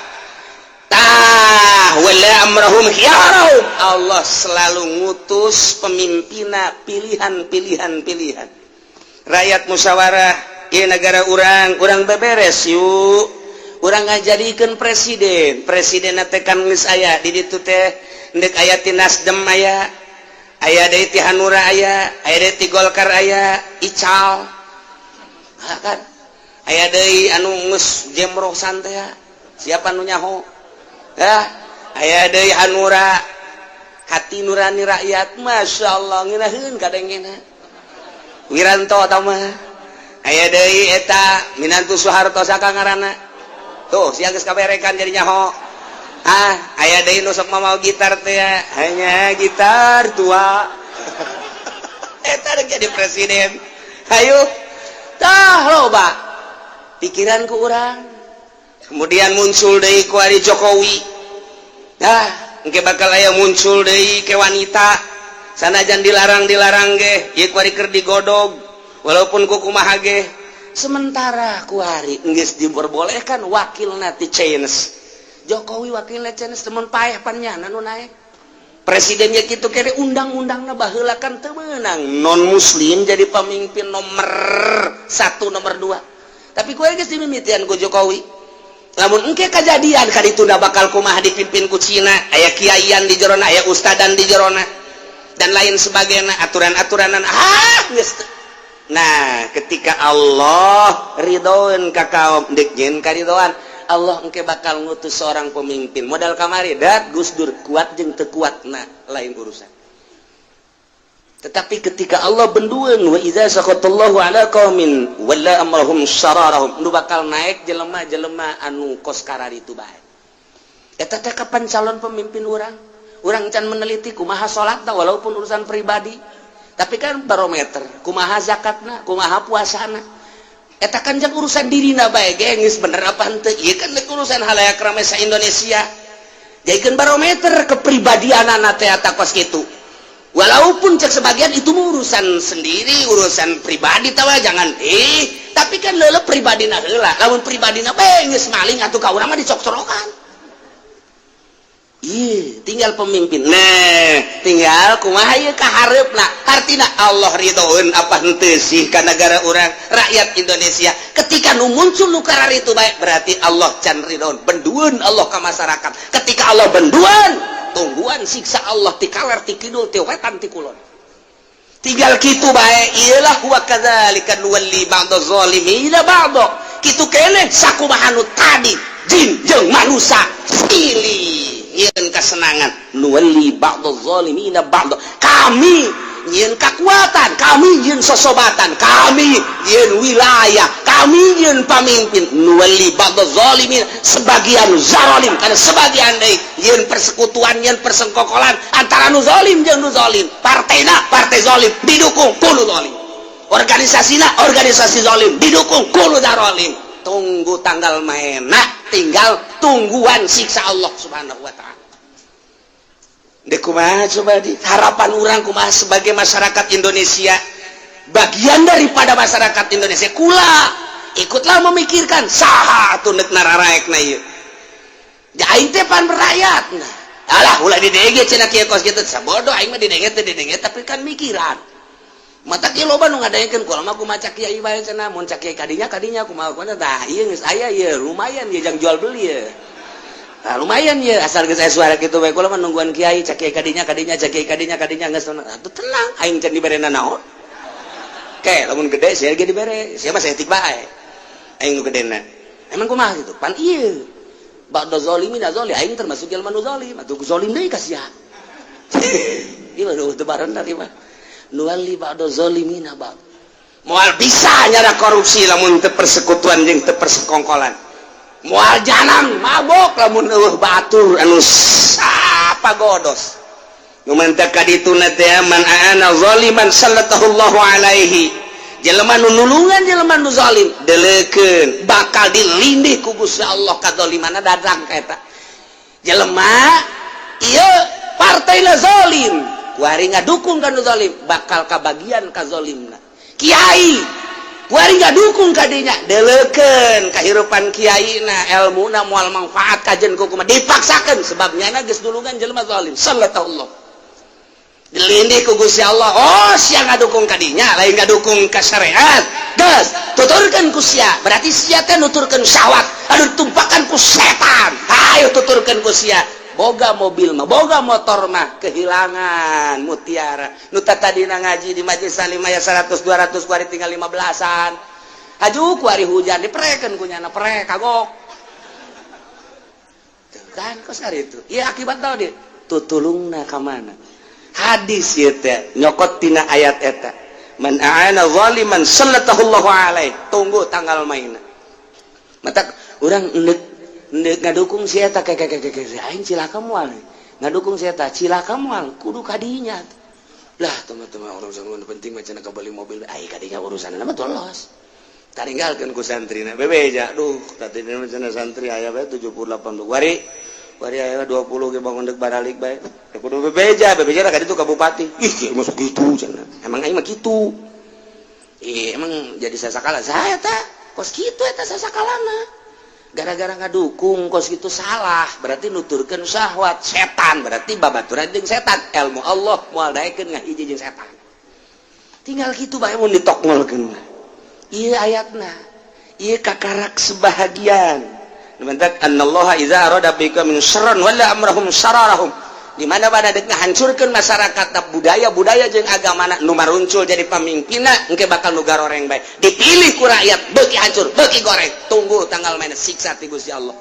tah wala amrahum khiyarahum. Allah selalu ngutus pemimpina pilihan, pilihan, pilihan rakyat, musyawarah. Ieu negara urang, urang beberes yuk, urang ngajadikeun presiden. Presiden teh kan geus aya di ditu teh, ndek aya ti Nasdem, aya aya deui ti Hanura, aya aya deui ti Golkar, aya Ical kan, aya deui anu geus jemrosan teh, siapa nu nyaho ya, aya deui Hanura, hati nurani rakyat. Masya Allah, ngeunaheun kadengena Wiranto tah mah. Aya deui eta minantu Soeharto, saka ngaranna tuh, sia geus kaberekan jadi nyaho. Ah, aya deui nu sok mau gitar teh, hanya gitar tua, eta jadi presiden. Hayu tah, loba pikiran ku urang. Kemudian muncul deui kuari Jokowi. Nah, engke bakal aya muncul deui ke wanita, sanajan dilarang-dilarang ge ieu kuari keur digodog, walaupun ku kumaha ge. Sementara kuari geus diperbolehkan wakilna ti Chinese. Jokowi wakilna Chinese, temen paeh pan nyana nu naek presidennya gitu kere. Undang-undangna baheula kan teu meunang non muslim jadi pemimpin nomor satu, nomor dua, tapi kue geus dimimitian ku Jokowi. Lamun engke kejadian kadituna bakal kumaha dipimpin ku Cina, aya kiaian di jerona, aya ustadan di jerona, dan lain sebagainya, aturan-aturanan. Ah, geus. Nah, ketika Allah ridhoan ka kaum, dek nyeun karidoan Allah, engke bakal ngutus seorang pemimpin modal kamari dat Gus Dur kuat jeung teu kuat, nah lain urusan. Tetapi ketika Allah bendueun, wa idza sakhatallahu ala qaumin walla amrahum sararahum, nu bakal naik jelema-jelema anu kos kararitu bae. Eta teh kapan calon pemimpin urang? Urang can meneliti kumaha salatna, walaupun urusan pribadi, tapi kan barometer kumaha zakatna, kumaha puasana. Eta kan jang urusan dirina bae ge geus bener apa henteu. Ieu kan urusan halayak rame sa Indonesia. Jadikeun barometer kepribadian anak teh kos kitu. Walaupun cek sebagian itu urusan sendiri, urusan pribadi tawa jangan, tapi kan leule pribadi na heula. Lamun pribadi na bae geus maling atuh ka urang mah dicok-corokan. Ih, tinggal pemimpin. Nah, tinggal kumaha ieu ka hareupna. Artina Allah ridhoeun apa henteu sih ka negara urang, rakyat Indonesia. Ketika nu muncul nu itu baik, berarti Allah can ridhoeun. Bendueun Allah ka masyarakat. Ketika Allah bendueun, tungguan siksa Allah ti kaler, ti kidul, ti wetan, ti kulon. Tinggal kitu bae, iyalah wa kadzalika nuwalli ba'dha zalimina ba'dha. Kitu keneh sakumaha nu tadi jin jeung manusia pilih nyieun kesenangan, nuwalli ba'dha zalimina ba'dha. Kami nyieun kekuatan, kami nyieun sosobatan, kami nyieun wilayah, kami nyieun pamimpin. Nuwalli ba'dha zalimin, sebagian zalim karena sebagian deui nyieun persekutuan, nyieun persengkokolan antara nu zalim jeung nu zalim. Partena partai zalim didukung ku nu zalim, organisasina organisasi zalim didukung ku nu zalim. Tunggu tanggal mainna, tinggal tungguan siksa Allah Subhanahu wa Ta'ala. Dek kumaha coba di harapan orang kumaha sebagai masyarakat Indonesia, bagian daripada masyarakat Indonesia? Kula ikutlah memikirkan saha atuh nek nararaekna ieu. Ja aing teh pan berakyat. Nah, alah, ulah didenge cenah kieu kos kitu, sabodo aing mah didenge teh didenge, tapi kan mikiran. Mata kieu loba nu ngadengekeun kula mah, kumaha cak kiai bae cenah, mun cak kiai kadinya kadinya kumaha kumaha. Tah, ieu geus aya ieu, lumayan ieu jang jual beli ya. Nah, lumayan ya, asal geus aya suara kitu bae kula mah nungguan kiai, cak kiai kadinya kadinya, cak kiai kadinya kadinya, geus atuh tenang, aing can dibere naon. Ke lamun gede sia ge dibere, sia mah saeutik bae. Aing nu gedena. Emang kumaha gitu? Pan ieu. Ba'da zalimin zalim, aing termasuk jelema nu zalim, atuh zalim deui ka sia. Ieu mah teu barendah ieu mah. Nuwalli ba'da zalimina ba'd. Moal bisa nyara korupsi lamun teu persekutuan jeung teu persekongkolan. Moal janang mabok lamun eueuh batur anu sapa godos. Nu mantak ka dituna teh man aana zaliman sallallahu alaihi. Jelema nu nulungan jelema nu zalim, deleukeun bakal dilindih ku Gusti Allah kadzalimana dadang ka eta. Jelema ieu partai zalim, kuari ngadukung ka nu zalim, bakal kabagian kazolimna. Kiai kuari ngadukung kadinya, deleukeun kahirupan kiai na, ilmuna moal manfaat kajen ku kumaha dipaksakeun, sebabnya na geus nulungan jelema zalim. Sallallahu dilindih ku Gusti Allah. Oh, sia ngadukung kadinya, lain ngadukung ka syariat, geus tuturkeun ku sia, berarti sia teh nuturkeun syahwat anu ditumpakan ku setan. Hayo tuturkeun ku sia, boga mobil mah, boga motor mah, kehilangan mutiara nu tadina ngaji di majelis salim aya 100 200, kuari tinggal 15-an. Haju kuari hujan diprekeun ku nyana, prek kagok kan kos hari itu. Iya, akibat tau dia tutulungna ka mana. Hadis ieu teh nyokot tina ayat eta, man a'ana zaliman sallallahu alaihi. Tunggu tanggal mainna. Mata urang endek endek ngadukung si eta, kayak kayak kayak aing cilaka moal ngadukung si eta, cilaka moal, kudu kadinya lah. Teman-teman, urusan penting macam beli mobil ai kadinya, urusan nama tolos taringgalkeun ku santrina bebeja. Duh, tadi cenah santri aya bae 78 wari wari aya 20 ge bangun deuk baralik bae kudu bebeja bebeja ka ditu ka bupati. Ih, masuk gitu cenah, emang aing mah kitu. Ih, emang jadi sasakala saya teh kos kitu eta sasakalana gara-gara ngadukung kos gitu salah, berarti nuturkeun syahwat setan, berarti babaturan jeung setan. Ilmu Allah moal daekeun ngahiji jeung setan. Tinggal gitu bae mun ditokngolkeun ieu ayatna, ieu kakarak sebahagian. Mentak annallaha idza arada bikum min syarran wala amrahum syararahum, di mana pada dek ngahancurkeun masyarakat, budaya-budaya jeung agama, nu maruncul jadi pemimpinna engke bakal nu garoreng bae, dipilih ku rakyat, beuki hancur, beuki goreng. Tunggu tanggal mainna siksa ti Gusti Allah.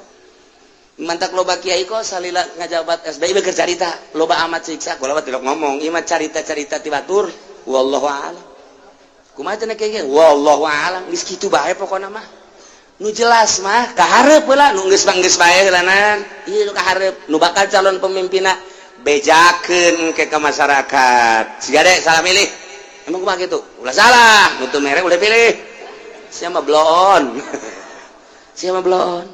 Mantak loba kiai kok salila ngajabat SBY beker carita loba amat siksa. Kula mah tidak ngomong, ieu mah carita-carita ti batur, wallahu a'lam. Kumaha cenah kiai? Wallahu a'lam, geus kitu bae pokona mah. Nu jelas mah kahareup heula, nu geus mah geus bae heulanan. Ieu nu kahareup, nu bakal calon pemimpinna, bejakeun ke masyarakat. Siga dek salah milih. Emang kumaha gitu? Ulah salah, nu teu mere ulah pilih. Sia mah bloon. Sia mah bloon.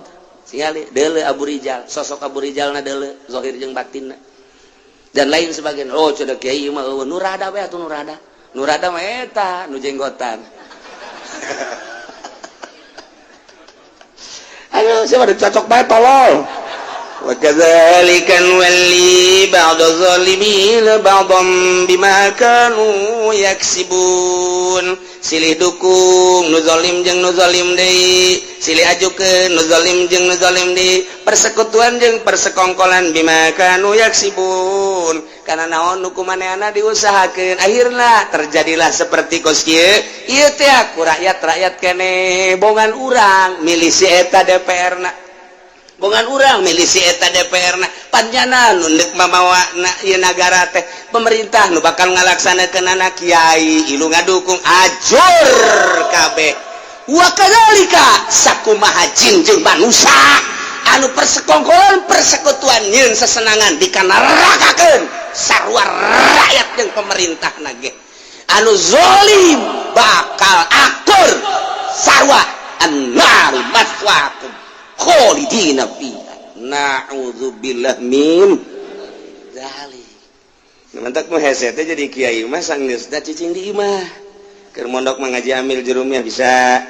Tingali deuleu Abu Rijal, sosok Abu Rijal na deuleu zahir jeung batinna dan lain sebagainya. Oh, cenah kiai mah eueuh nu rada we atuh, nu rada, nu rada mah eta nu jenggotan. Aduh, siapa cocok bae tolol. Wa kadzalika nuwalli ba'da zalimin ba'dam bima kanu yaksibun. Silih dukung nu zalim jeung nu zalim deui, silih ajukeun nu zalim jeung nu zalim deui, persekutuan jeung persekongkolan, bima kanu yaksibun, karena naon nu kumaneana diusahakeun. Akhirna terjadilah seperti kos kieu ieu teh ku rakyat-rakyat kene. Bongan urang milih si eta DPR na, bongan urang milih si eta DPR na, panjana nu deuk mamawa na ieu nagara teh pemerintah, nu bakal ngalaksanakeun anak kiai ilu ngadukung ajur kabeh. Wa kadzalika sakumaha jin jeung manusia anu persekongkolan persekutuan nyeun sesenangan dikanerakakeun, sarua rakyat jeung pemerintah nage anu zalim bakal akur sarua. Annaru maswaakum khalidina fiha, na'udzubillah min dzalik. Mantak nu hese teh jadi kiai mah sanggeusna cicing di imah. Keur mondok mah ngaji amil jurumiyah bisa,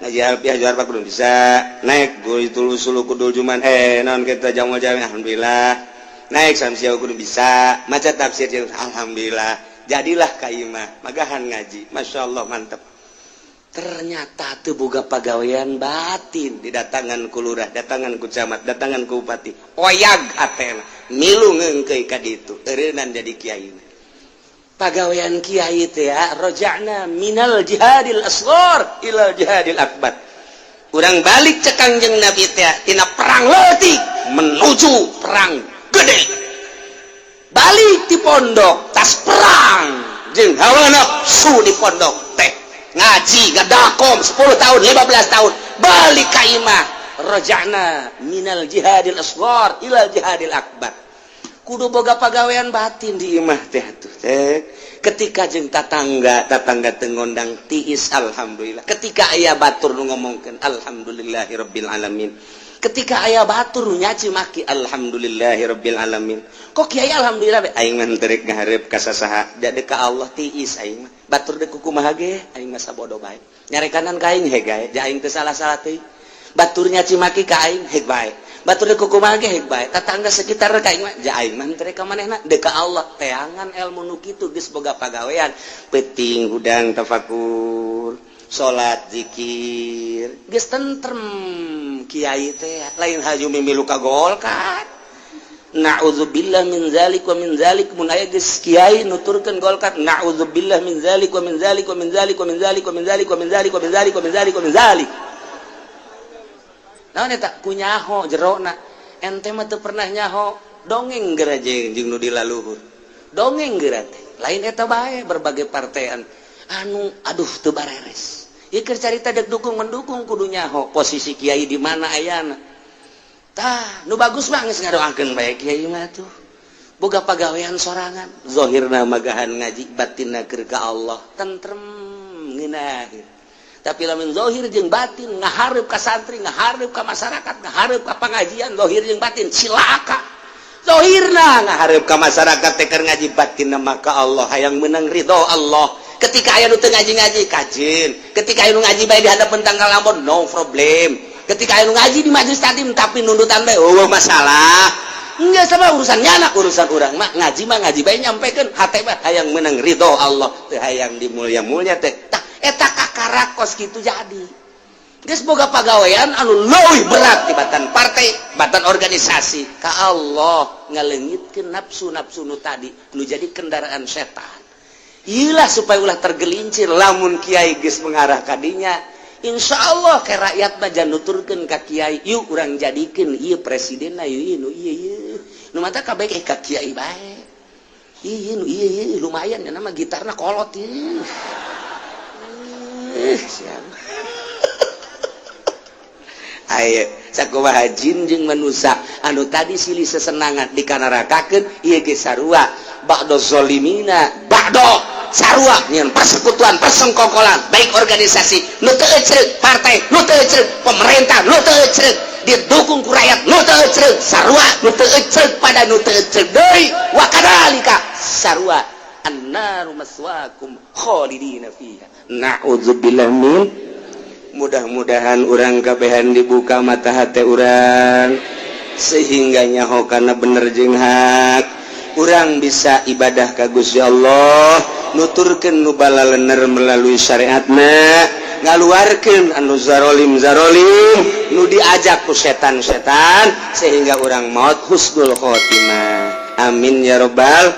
ngaji alfiah juar belum bisa, naik itu sulu kudul juman naon kita jamu jami alhamdulillah, naik samsiah kudu bisa maca tafsir jeung alhamdulillah, jadilah ka imah magahan ngaji, masyaallah mantep. Ternyata teu boga pagawean batin, didatangan ku lurah, datangan ku camat, datangan ku bupati, oyag hatena milu ngeungkeui ka ditu, eureunnan jadi kiai. Pagawean kiai teh ya roja'na minal jihadil asghar ilal jihadil akbar. Urang balik cek Kangjeng Nabi teh tina perang leutik menuju perang gede. Balik di pondok tas perang jeung hawa nafsu. Di pondok teh ngaji ngadakom 10 tahun, 15 tahun, balik ka imah roja'na minal jihadil asghar ilal jihadil akbar. Kudu boga pagawean batin di imah teh atuh teh. Ketika jeung tatangga, tatangga teu ngondang tiis, alhamdulillah. Ketika aya batur nu ngomongkeun, alhamdulillahirabbil alamin. Ketika aya batur nu nyaci maki, alhamdulillahirabbil alamin. Kok kiai alhamdulillah? Aing mah teu rek ngahareup ka sasaha, da ka Allah tiis aing mah. Batur deuk kumaha ge aing mah sabodo bae, nyarekanan ka aing heg gae, ja aing teu salah-salah teuing. Batur nyaci maki ka aing heg bae, batur deuk kumaha ge heg bae, tatangga sekitar ka aing mah, ja aing mah teu rek ka manehna, deuk ka Allah. Teangan ilmu nu kitu geus boga pagawean peuting hudang tafakur, salat, zikir, geus tentrem. Kiai teh lain haju mimilu ka Golkar, na'udzubillah min zalik wa min zalik. Mun aya geus kiai nuturkeun Golkar, na'udzubillah min zalik wa min zalik wa min zalik wa min zalik wa min zalik wa min zalik wa min zalik wa min zalik wa min zalik. Naon eta ku nyaho jerona? Ente mah teu pernah nyaho, dongeng geura jeung nu di laluhur, dongeng geura teh. Lain eta bae, berbagai partean anu aduh teu bareres. Ieu keur carita dek dukung mendukung kudu nyaho posisi kiai di mana ayana. Tah, nu bagus mah geus ngadoakeun bae. Kiai mah tuh boga pagawean sorangan, zahirna magahan ngaji, batinna keur ka Allah, tentrem, ngeunaheun. Tapi lamun zahir jeung batin ngahareup ka santri, ngahareup ka masyarakat, ngahareup ka pengajian, zahir jeung batin cilaka. Zahirna ngahareup ka masyarakat teh keur ngaji, batinna maka Allah, hayang menang ridho Allah. Ketika aya nu teu ngaji-ngaji kajeun, ketika aya nu ngaji bae di hadapan tanggal lamun, no problem. Ketika aya nu ngaji di majelis taklim tapi nundutan bae, oh masalah. Enggak sama urusannya anak, urusan urang mah ngaji mah ngaji bae, nyampekeun hate mah hayang menang ridho Allah, teu hayang dimulia-mulia teh. Tah, eta kakara kos kitu. Jadi geus boga pagawean anu leuwih berat tibatan partai, batan organisasi, ka Allah, ngaleungitkeun nafsu-nafsu nu tadi nu jadi kendaraan setan. Iyalah, supaya ulah tergelincir. Lamun kiai geus mengarah kadinya, insya Allah ke rakyat mah jangan nuturkeun ka kiai, yuk urang jadikeun ieu presiden na, ieu nu ieu ieu nu mata kabeh ka kiai bae, ieu nu ieu ieu lumayan ya, nama gitarna kolot ieu. Siap. Ayo, sakumaha jin jeung manusia anu tadi silih sesenangan dikanerakakeun, ieu ge sarua. Ba'do zolimina ba'do, sarua nyeun persekutuan persengkongkolan, baik organisasi nu teu ecreuk, partai nu teu ecreuk, pemerintah nu teu ecreuk. Didukung ku rakyat nu teu ecreg, sarua nu teu ecreg pada nu teu ecreg deui. Wa kadzalika, sarua, annaru maswaakum khalidina fiha, na'udzubillah min. Mudah-mudahan urang kabehan dibuka mata hati urang sehingga nyaho karena bener jeung hak. Urang bisa ibadah ka Gusti Allah, nuturkeun nu balalener melalui syariatna, ngaluarkeun anu zarolim zarolim, nu diajak ku setan-setan, sehingga urang maut husnul khotimah. Amin ya robbal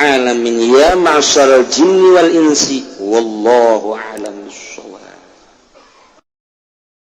alamin. Ya ma'syaral jinni wal insi, wallahu a'lam.